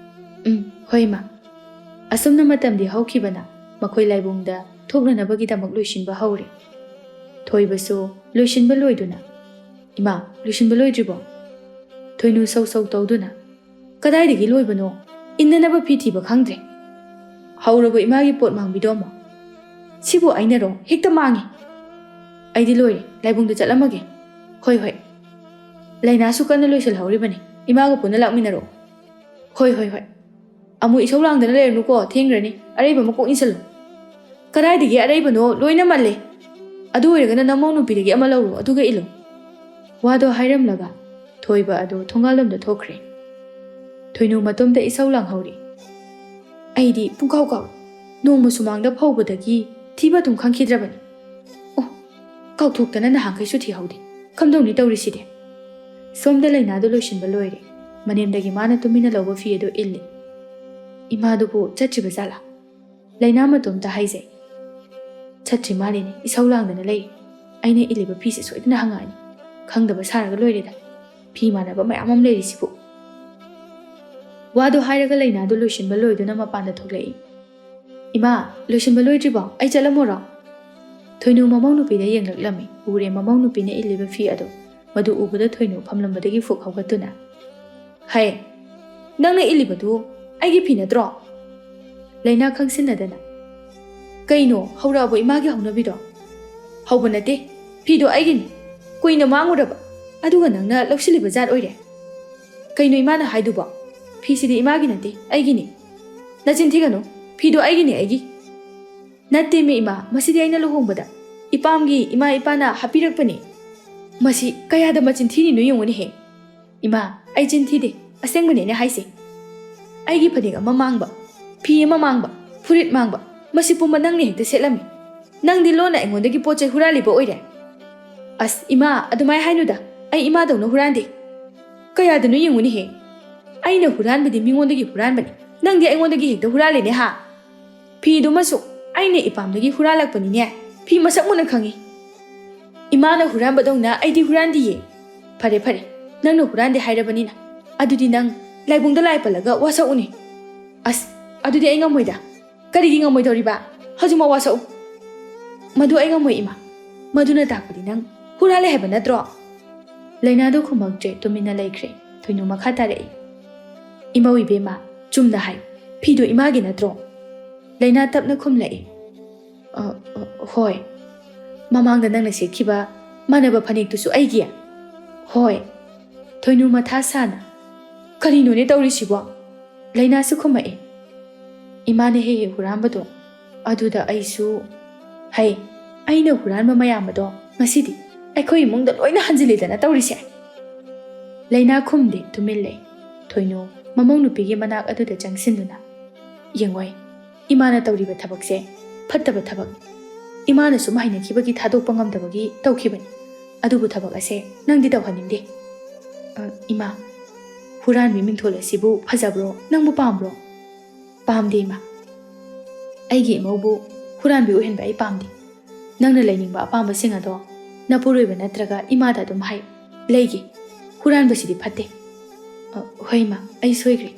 "ꯎꯝ, ꯍꯣꯏ, ꯏꯃꯥ꯫" ꯑꯁꯨꯝꯅ ꯃꯇꯝꯗꯤ ꯍꯧꯈꯤꯕꯅ ꯃꯈꯣꯏ ꯂꯥꯏꯕꯨꯡꯗ ꯊꯣꯛꯅꯅꯕꯒꯤꯗꯃꯛ ꯂꯣꯏꯁꯤꯟꯕ ꯍꯧꯔꯦ꯫ ꯊꯣꯏꯕꯁꯨ ꯂꯣꯏꯁꯤꯟꯕ ꯂꯣꯏꯗꯨꯅ, "ꯏꯃꯥ, ꯂꯣꯏꯁꯤꯟꯕ ꯂꯣꯏꯗ꯭ꯔꯤꯕꯣ?" ꯊꯣꯏꯅꯨ ꯁꯧ ꯁꯧ ꯇꯧꯗꯨꯅ, "ꯀꯗꯥꯏꯗꯒꯤ ꯂꯣꯏꯕꯅꯣ? ꯏꯟꯅꯅꯕ ꯐꯤ ꯊꯤꯕ ꯈꯪꯗ꯭ꯔꯦ꯫ ꯍꯧꯔꯕ ꯏꯃꯥꯒꯤ ꯄꯣꯠ ꯃꯥꯡꯕꯤꯗꯣ ꯑꯃꯨꯛ? ꯁꯤꯕꯨ ꯑꯩꯅꯔꯣ? ꯍꯦꯛꯇ ꯃꯥꯡꯉꯤ꯫ ꯑꯩꯗꯤ ꯂꯣꯏꯔꯦ, ꯂꯥꯏꯕꯨꯡꯗ ꯆꯠꯂꯝꯃꯒꯦ꯫ ꯍꯣꯏ, ꯍꯣꯏ꯫ ꯂꯥꯏꯅꯥꯁꯨ ꯀꯟꯅ ꯂꯣꯏꯁꯤꯜꯍꯧꯔꯤꯕꯅꯤ, ꯏꯃꯥꯒ ꯄꯨꯟꯅ ꯂꯥꯛꯃꯤꯟꯅꯔꯛꯑꯣ꯫" "ꯍꯣꯏ, ꯍꯣꯏ, ꯍꯣꯏ꯫ ꯑꯃꯨꯛ ꯏꯁꯧ ꯂꯥꯡꯗꯅ ꯂꯩꯔꯅꯨꯀꯣ, ꯊꯦꯡꯈ꯭ꯔꯅꯤ꯫ ꯑꯔꯩꯕ ꯑꯃ ꯀꯣꯛ ꯏꯟꯁꯤꯜꯂꯨ꯫" "ꯀꯗꯥꯏꯗꯒꯤ ꯑꯔꯩꯕꯅꯣ? ꯂꯣꯏꯅ ꯃꯜꯂꯦ꯫ ꯑꯗꯨ ꯑꯣꯏꯔꯒꯅ ꯅꯃꯧ ꯅꯨꯄꯤꯗꯒꯤ ꯑꯃ ꯂꯧꯔꯣ, ꯑꯗꯨꯒ ꯏꯜꯂꯨ꯫" ꯋꯥꯗꯣ ꯍꯥꯏꯔꯝꯂꯒ ꯊꯣꯏꯕ ꯑꯗꯨ ꯊꯣꯡꯒꯥꯜꯂꯣꯝꯗ ꯊꯣꯛꯈ꯭ꯔꯦ꯫ ꯊꯣꯏꯅꯨ ꯃꯇꯣꯝꯇ ꯏꯁꯧ ꯂꯥꯡꯍꯧꯔꯤ꯫ "ꯑꯩꯗꯤ ꯄꯨꯡꯀꯥꯎ ꯀꯥꯎꯏ꯫ ꯅꯣꯡꯃ ꯁꯨꯃꯥꯡꯗ ꯐꯧꯕꯗꯒꯤ ꯊꯤꯕ ꯑꯗꯨꯝ ꯈꯪꯈꯤꯗ꯭ꯔꯕꯅꯤ꯫ ꯑꯣ, ꯀꯥꯎꯊꯣꯛꯇꯅ ꯅꯍꯥꯟꯈꯩꯁꯨ ꯊꯤꯍꯧꯗꯦ꯫ ꯀꯝꯗꯧꯅꯤ ꯇꯧꯔꯤꯁꯤꯗꯤ?" ꯁꯣꯝꯗ ꯂꯥꯏꯅꯥꯗꯨ ꯂꯣꯏꯁꯤꯟꯕ ꯂꯣꯏꯔꯦ꯫ ꯃꯅꯦꯝꯗꯒꯤ ꯃꯥꯅ ꯇꯨꯃꯤꯟꯅ ꯂꯧꯕ ꯐꯤ ꯑꯗꯨ ꯏꯜꯂꯤ꯫ "ꯏꯃꯥꯗꯨꯕꯨ ꯆꯠꯇ꯭ꯔꯤꯕ ꯖꯥꯠꯂꯥ?" ꯂꯥꯏꯅꯥ ꯃꯇꯣꯝꯇ ꯍꯥꯏꯖꯩ꯫ "ꯆꯠꯇ꯭ꯔꯤ ꯃꯥꯜꯂꯤꯅꯦ, ꯏꯁꯧ ꯂꯥꯡꯗꯅ ꯂꯩ꯫ ꯑꯩꯅ ꯏꯜꯂꯤꯕ ꯐꯤꯁꯦ ꯁꯣꯏꯗꯅ ꯍꯪꯉꯛꯑꯅꯤ꯫ ꯈꯪꯗꯕ ꯁꯥꯔꯒ ꯂꯣꯏꯔꯦꯗ꯫ ꯐꯤ ꯃꯥꯟꯅꯕ ꯃꯌꯥꯝ ꯑꯃ ꯂꯩꯔꯤꯁꯤꯕꯨ꯫" ꯋꯥꯗꯣ ꯍꯥꯏꯔꯒ ꯂꯥꯏꯅꯥꯗꯨ ꯂꯣꯏꯁꯤꯟꯕ ꯂꯣꯏꯗꯨꯅ ꯃꯄꯥꯟꯗ ꯊꯣꯛꯂꯛꯏ꯫ "ꯏꯃꯥ, ꯂꯣꯏꯁꯤꯟꯕ ꯂꯣꯏꯗ꯭ꯔꯤꯕꯣ? ꯑꯩ ꯆꯠꯂꯝꯃꯣꯔꯣ?" ꯊꯣꯏꯅꯨ ꯃꯃꯧ ꯅꯨꯄꯤꯗ ꯌꯦꯡꯂꯛꯂꯝꯃꯤ꯫ ꯎꯔꯦ ꯃꯃꯧ ꯅꯨꯄꯤꯅ ꯏꯜꯂꯤꯕ ꯐꯤ ꯑꯗꯨ꯫ ꯃꯗꯨ ꯎꯕꯗ ꯊꯣꯏꯅꯨ ꯐꯝꯂꯝꯕꯗꯒꯤ ꯐꯨꯛ ꯍꯧꯒꯠꯇꯨꯅ, "ꯍꯩ, ꯅꯪꯅ ꯏꯜꯂꯤꯕꯗꯨ ꯑꯩꯒꯤ ꯐꯤ ꯅꯠꯇ꯭ꯔꯣ?" ꯂꯥꯏꯅꯥ ꯈꯪꯁꯤꯟꯅꯗꯅ, "ꯀꯩꯅꯣ, ꯍꯧꯔꯛꯑꯕꯣ ꯏꯃꯥꯒꯤ ꯍꯧꯅꯕꯤꯗꯣ?" "ꯍꯧꯕ ꯅꯠꯇꯦ, ꯐꯤꯗꯣ ꯑꯩꯒꯤꯅꯤ꯫ ꯀꯨꯏꯅ ꯃꯥꯡꯉꯨꯔꯕ, ꯑꯗꯨꯒ ꯅꯪꯅ ꯂꯧꯁꯤꯜꯂꯤꯕ ꯖꯥꯠ ꯑꯣꯏꯔꯦ꯫ ꯀꯩꯅꯣ ꯏꯃꯥꯅ ꯍꯥꯏꯗꯨꯕꯣ? ꯐꯤꯁꯤꯗꯤ ꯏꯃꯥꯒꯤ ꯅꯠꯇꯦ, ꯑꯩꯒꯤꯅꯤ꯫ ꯅꯆꯤꯟ ꯊꯤꯒꯅꯨ, ꯐꯤꯗꯣ ꯑꯩꯒꯤꯅꯤ, ꯑꯩꯒꯤ꯫" "ꯅꯠꯇꯦꯃꯤ ꯏꯃꯥ, ꯃꯁꯤꯗꯤ ꯑꯩꯅ ꯂꯨꯍꯣꯡꯕꯗ ꯏꯄꯥꯝꯒꯤ ꯏꯃꯥ ꯏꯄꯥꯅ ꯍꯥꯞꯄꯤꯔꯛꯄꯅꯤ꯫" "ꯃꯁꯤ ꯀꯌꯥꯗ ꯃꯆꯤꯟ ꯊꯤꯔꯤꯅꯣ ꯌꯦꯡꯉꯨꯅꯦꯍꯦ꯫" "ꯏꯃꯥ, ꯑꯩ ꯆꯤꯟ ꯊꯤꯗꯦ, ꯑꯁꯦꯡꯕꯅꯦ ꯑꯩꯅ ꯍꯥꯏꯁꯦ꯫ ꯑꯩꯒꯤ ꯐꯅꯦꯛ ꯑꯃ ꯃꯥꯡꯕ, ꯐꯤ ꯑꯃ ꯃꯥꯡꯕ, ꯐꯨꯔꯤꯠ ꯃꯥꯡꯕ, ꯃꯁꯤ ꯄꯨꯝꯕ ꯅꯪꯅ ꯍꯦꯛꯇ ꯁꯦꯠꯂꯝꯃꯤ꯫ ꯅꯪꯗꯤ ꯂꯣꯟꯅ ꯑꯩꯉꯣꯟꯗꯒꯤ ꯄꯣꯠ ꯆꯩ ꯍꯨꯔꯥꯜꯂꯤꯕ ꯑꯣꯏꯔꯦ꯫ ꯑꯁ ꯏꯃꯥ, ꯑꯗꯨꯃꯥꯏ ꯍꯥꯏꯅꯨꯗ꯫ ꯑꯩ ꯏꯃꯥꯗꯧꯅ ꯍꯨꯔꯥꯟꯗꯦ꯫ ꯀꯌꯥꯗꯅꯣ ꯌꯦꯡꯉꯨꯅꯦꯍꯦ꯫ ꯑꯩꯅ ꯍꯨꯔꯥꯟꯕꯗꯤ ꯃꯤꯉꯣꯟꯗꯒꯤ ꯍꯨꯔꯥꯟꯕꯅꯤ꯫ ꯅꯪꯗꯤ ꯑꯩꯉꯣꯟꯗꯒꯤ ꯍꯦꯛꯇ ꯍꯨꯔꯥꯜꯂꯦꯅꯦ ꯍꯥ? ꯐꯤꯗꯨꯃꯁꯨ ꯑꯩꯅ ꯏꯄꯥꯝꯗꯒꯤ ꯍꯨꯔꯥꯜꯂꯛꯄꯅꯤꯅꯦ꯫ ꯐꯤ ꯃꯁꯛ ꯃꯨꯟꯅ ꯈꯪꯉꯤ꯫ ꯏꯃꯥꯅ ꯍꯨꯔꯥꯟꯕꯗꯧꯅ ꯑꯩꯗꯤ ꯍꯨꯔꯥꯟꯗꯤꯌꯦ꯫ ꯐꯔꯦ ꯐꯔꯦ, ꯅꯪꯅ ꯍꯨꯔꯥꯟꯗꯦ ꯍꯥꯏꯔꯕꯅꯤꯅ꯫ ꯑꯗꯨꯗꯤ ꯅꯪ ꯂꯥꯏꯕꯨꯡꯗ ꯂꯥꯏ ꯄꯜꯂꯒ ꯋꯥ ꯁꯛꯎꯅꯦ꯫ ꯑꯁ, ꯑꯗꯨꯗꯤ ꯑꯩ ꯉꯝꯃꯣꯏꯗ꯫ ꯀꯔꯤꯒꯤ ꯉꯝꯃꯣꯏꯗꯧꯔꯤꯕ? ꯍꯧꯖꯤꯛꯃꯛ ꯋꯥ ꯁꯛꯎ꯫ ꯃꯗꯨ ꯑꯩ ꯉꯝꯃꯣꯏ ꯏꯃꯥ꯫ ꯃꯗꯨꯅ ꯇꯥꯛꯄꯗꯤ ꯅꯪ ꯍꯨꯔꯥꯜꯂꯦ ꯍꯥꯏꯕ ꯅꯠꯇ꯭ꯔꯣ? ꯂꯩꯅꯥꯗꯨ ꯈꯨꯝꯃꯛꯇ꯭ꯔꯦ, ꯇꯨꯃꯤꯟꯅ ꯂꯩꯈ꯭ꯔꯦ꯫ ꯊꯣꯏꯅꯨ ꯃꯈꯥ ꯇꯥꯔꯛꯏ꯫ ꯏꯃꯧ ꯏꯕꯦꯝꯃ, ꯆꯨꯝꯅ ꯍꯥꯏ꯫ ꯐꯤꯗꯨ ꯏꯃꯥꯒꯤ ꯅꯠꯇ꯭ꯔꯣ? ꯂꯩꯅꯥ ꯇꯞꯅ ꯈꯨꯝꯂꯛꯏ꯫ "ꯑ, ꯑ, ꯍꯣꯏ꯫ ꯃꯃꯥꯡꯗ ꯅꯪꯅ ꯁꯦꯠꯈꯤꯕ ꯃꯥꯟꯅꯕ ꯐꯅꯦꯛꯇꯨꯁꯨ ꯑꯩꯒꯤ?" "ꯍꯣꯏ꯫" ꯊꯣꯏꯅꯨ ꯃꯊꯥ ꯁꯥꯅ, "ꯀꯔꯤꯅꯣꯅꯦ ꯇꯧꯔꯤꯁꯤꯕꯣ?" ꯂꯩꯅꯥꯁꯨ ꯈꯨꯝꯃꯛꯏ꯫ "ꯏꯃꯥꯅ ꯍꯦꯛ ꯍꯦꯛ ꯍꯨꯔꯥꯟꯕꯗꯣ, ꯑꯗꯨꯗ ꯑꯩꯁꯨ, ꯍꯩ, ꯑꯩꯅ ꯍꯨꯔꯥꯟꯕ ꯃꯌꯥꯝ ꯑꯗꯣ ꯉꯁꯤꯗꯤ ꯑꯩꯈꯣꯏ ꯏꯃꯨꯡꯗ ꯂꯣꯏꯅ ꯍꯟꯖꯤꯜꯂꯦꯗꯅ ꯇꯧꯔꯤꯁꯦ?" ꯂꯩꯅꯥ ꯈꯨꯝꯗꯦ, ꯇꯨꯃꯤꯟ ꯂꯩ꯫ ꯊꯣꯏꯅꯨ ꯃꯃꯧ ꯅꯨꯄꯤꯒꯤ ꯃꯅꯥꯛ ꯑꯗꯨꯗ ꯆꯪꯁꯤꯟꯗꯨꯅ, "ꯌꯦꯡꯉꯣꯏ, ꯏꯃꯥꯅ ꯇꯧꯔꯤꯕ ꯊꯕꯛꯁꯦ ꯐꯠꯇꯕ ꯊꯕꯛ꯫ ꯏꯃꯥꯅ ꯁꯨꯝ ꯍꯩꯅꯈꯤꯕꯒꯤ ꯊꯥꯗꯣꯛꯄ ꯉꯝꯗꯕꯒꯤ ꯇꯧꯈꯤꯕꯅꯤ꯫ ꯑꯗꯨꯕꯨ ꯊꯕꯛ ꯑꯁꯦ ꯅꯪꯗꯤ ꯇꯧꯍꯟꯅꯤꯡꯗꯦ꯫" "ꯑ, ꯏꯃꯥ, ꯍꯨꯔꯥꯟꯕꯤ ꯃꯤꯡꯊꯣꯜ ꯑꯁꯤꯕꯨ ꯐꯖꯕ꯭ꯔꯣ? ꯅꯪꯕꯨ ꯄꯥꯝꯕ꯭ꯔꯣ?" "ꯄꯥꯝꯗꯦ ꯏꯃꯥ꯫ ꯑꯩꯒꯤ ꯏꯃꯧꯕꯨ ꯍꯨꯔꯥꯟꯕꯤ ꯑꯣꯏꯍꯟꯕ ꯑꯩ ꯄꯥꯝꯗꯦ꯫ ꯅꯪꯅ ꯂꯩꯅꯤꯡꯕ ꯑꯄꯥꯝꯕꯁꯤꯡ ꯑꯗꯣ ꯅꯄꯨꯔꯣꯏꯕ ꯅꯠꯇ꯭ꯔꯒ ꯏꯃꯥꯗ ꯑꯗꯨꯝ ꯍꯥꯏ꯫ ꯂꯩꯒꯦ꯫ ꯍꯨꯔꯥꯟꯕꯁꯤꯗꯤ ꯐꯠꯇꯦ꯫" "ꯑ, ꯍꯣꯏ ꯏꯃꯥ, ꯑꯩ ꯁꯣꯏꯈ꯭ꯔꯦ꯫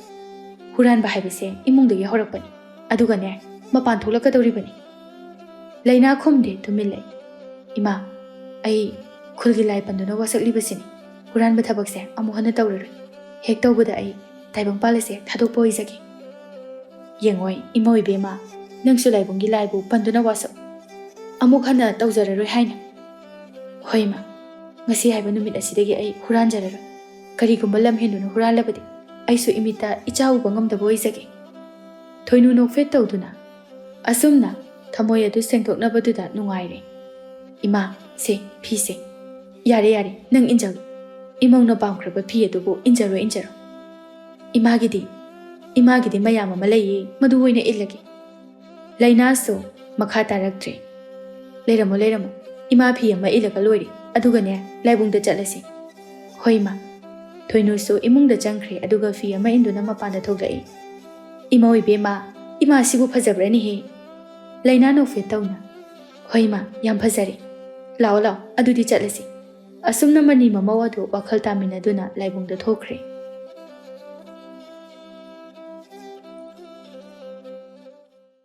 ꯍꯨꯔꯥꯟꯕ ꯍꯥꯏꯕꯁꯦ ꯏꯃꯨꯡꯗꯒꯤ ꯍꯧꯔꯛꯄꯅꯤ꯫ ꯑꯗꯨꯒꯅꯦ, ꯃꯄꯥꯟ ꯊꯣꯛꯂꯛꯀꯗꯧꯔꯤꯕꯅꯤ꯫" ꯂꯩꯅꯥ ꯈꯨꯝꯗꯦ, ꯇꯨꯃꯤꯟ ꯂꯩ꯫ "ꯏꯃꯥ, ꯑꯩ ꯈꯨꯜꯒꯤ ꯂꯥꯏ ꯄꯟꯗꯨꯅ ꯋꯥꯁꯛꯂꯤꯕꯁꯤꯅꯤ꯫ ꯍꯨꯔꯥꯟꯕ ꯊꯕꯛꯁꯦ ꯑꯃꯨꯛ ꯍꯟꯅ ꯇꯧꯔꯔꯣꯏ꯫ ꯍꯦꯛ ꯇꯧꯕꯗ ꯑꯩ ꯇꯥꯏꯕꯪꯄꯥꯜ ꯑꯁꯦ ꯊꯥꯗꯣꯛꯄ ꯑꯣꯏꯖꯒꯦ꯫" "ꯌꯦꯡꯉꯣꯏ, ꯏꯃꯧ ꯏꯕꯦꯝꯃ, ꯅꯪꯁꯨ ꯂꯥꯏꯕꯨꯡꯒꯤ ꯂꯥꯏꯕꯨ ꯄꯟꯗꯨꯅ ꯋꯥꯁꯛ꯫ ꯑꯃꯨꯛ ꯍꯟꯅ ꯇꯧꯖꯔꯔꯣꯏ ꯍꯥꯏꯅ꯫" "ꯍꯣꯏ ꯏꯃꯥ, ꯉꯁꯤ ꯍꯥꯏꯕ ꯅꯨꯃꯤꯠ ꯑꯁꯤꯗꯒꯤ ꯑꯩ ꯍꯨꯔꯥꯟꯖꯔꯔꯣꯏ꯫ ꯀꯔꯤꯒꯨꯝꯕ ꯂꯝ ꯍꯦꯟꯗꯨꯅ ꯍꯨꯔꯥꯜꯂꯕꯗꯤ ꯑꯩꯁꯨ ꯏꯃꯤꯠꯇ ꯏꯆꯥ ꯎꯕ ꯉꯝꯗꯕ ꯑꯣꯏꯖꯒꯦ꯫" ꯊꯣꯏꯅꯨ ꯅꯣꯛꯐꯦꯠ ꯇꯧꯗꯨꯅ, ꯑꯁꯨꯝꯅ ꯊꯃꯣꯏ ꯑꯗꯨ ꯁꯦꯡꯗꯣꯛꯅꯕꯗꯨꯗ ꯅꯨꯡꯉꯥꯏꯔꯦ꯫ "ꯏꯃꯥ, ꯁꯦ, ꯐꯤꯁꯦ꯫ ꯌꯥꯔꯦ, ꯌꯥꯔꯦ, ꯅꯪ ꯏꯟꯖꯔꯣ꯫ ꯏꯃꯧꯅ ꯄꯥꯝꯈ꯭ꯔꯕ ꯐꯤ ꯑꯗꯨꯕꯨ ꯏꯟꯖꯔꯣ, ꯏꯟꯖꯔꯣ꯫ ꯏꯃꯥꯒꯤꯗꯤ, ꯏꯃꯥꯒꯤꯗꯤ ꯃꯌꯥꯝ ꯑꯃ ꯂꯩꯌꯦ, ꯃꯗꯨ ꯑꯣꯏꯅ ꯏꯜꯂꯒꯦ꯫" ꯂꯩꯅꯥꯁꯨ ꯃꯈꯥ ꯇꯥꯔꯛꯇ꯭ꯔꯦ꯫ "ꯂꯩꯔꯝꯃꯣ, ꯂꯩꯔꯝꯃꯣ꯫ ꯏꯃꯥ ꯐꯤ ꯑꯃ ꯏꯜꯂꯒ ꯂꯣꯏꯔꯦ꯫ ꯑꯗꯨꯒꯅꯦ, ꯂꯥꯏꯕꯨꯡꯗ ꯆꯠꯂꯁꯤ꯫" "ꯍꯣꯏ, ꯏꯃꯥ꯫" ꯊꯣꯏꯅꯨꯁꯨ ꯏꯃꯨꯡꯗ ꯆꯪꯈ꯭ꯔꯦ, ꯑꯗꯨꯒ ꯐꯤ ꯑꯃ ꯏꯟꯗꯨꯅ ꯃꯄꯥꯟꯗ ꯊꯣꯛꯂꯛꯏ꯫ "ꯏꯃꯧ ꯏꯕꯦꯝꯃ, ꯏꯃꯥꯁꯤꯕꯨ ꯐꯖꯕ꯭ꯔꯅꯦꯍꯦ?" ꯂꯩꯅꯥ ꯅꯣꯛꯐꯦꯠ ꯇꯧꯅ꯫ "ꯍꯣꯏ, ꯏꯃꯥ, ꯌꯥꯝ ꯐꯖꯔꯦ꯫ ꯂꯥꯛꯑꯣ, ꯂꯥꯛꯑꯣ, ꯑꯗꯨꯗꯤ ꯆꯠꯂꯁꯤ꯫" ꯑꯁꯨꯝꯅ ꯃꯅꯤ ꯃꯃꯧ ꯑꯗꯨ ꯋꯥꯈꯜ ꯇꯥꯃꯤꯟꯅꯗꯨꯅ ꯂꯥꯏꯕꯨꯡꯗ ꯊꯣꯛꯈ꯭ꯔꯦ꯫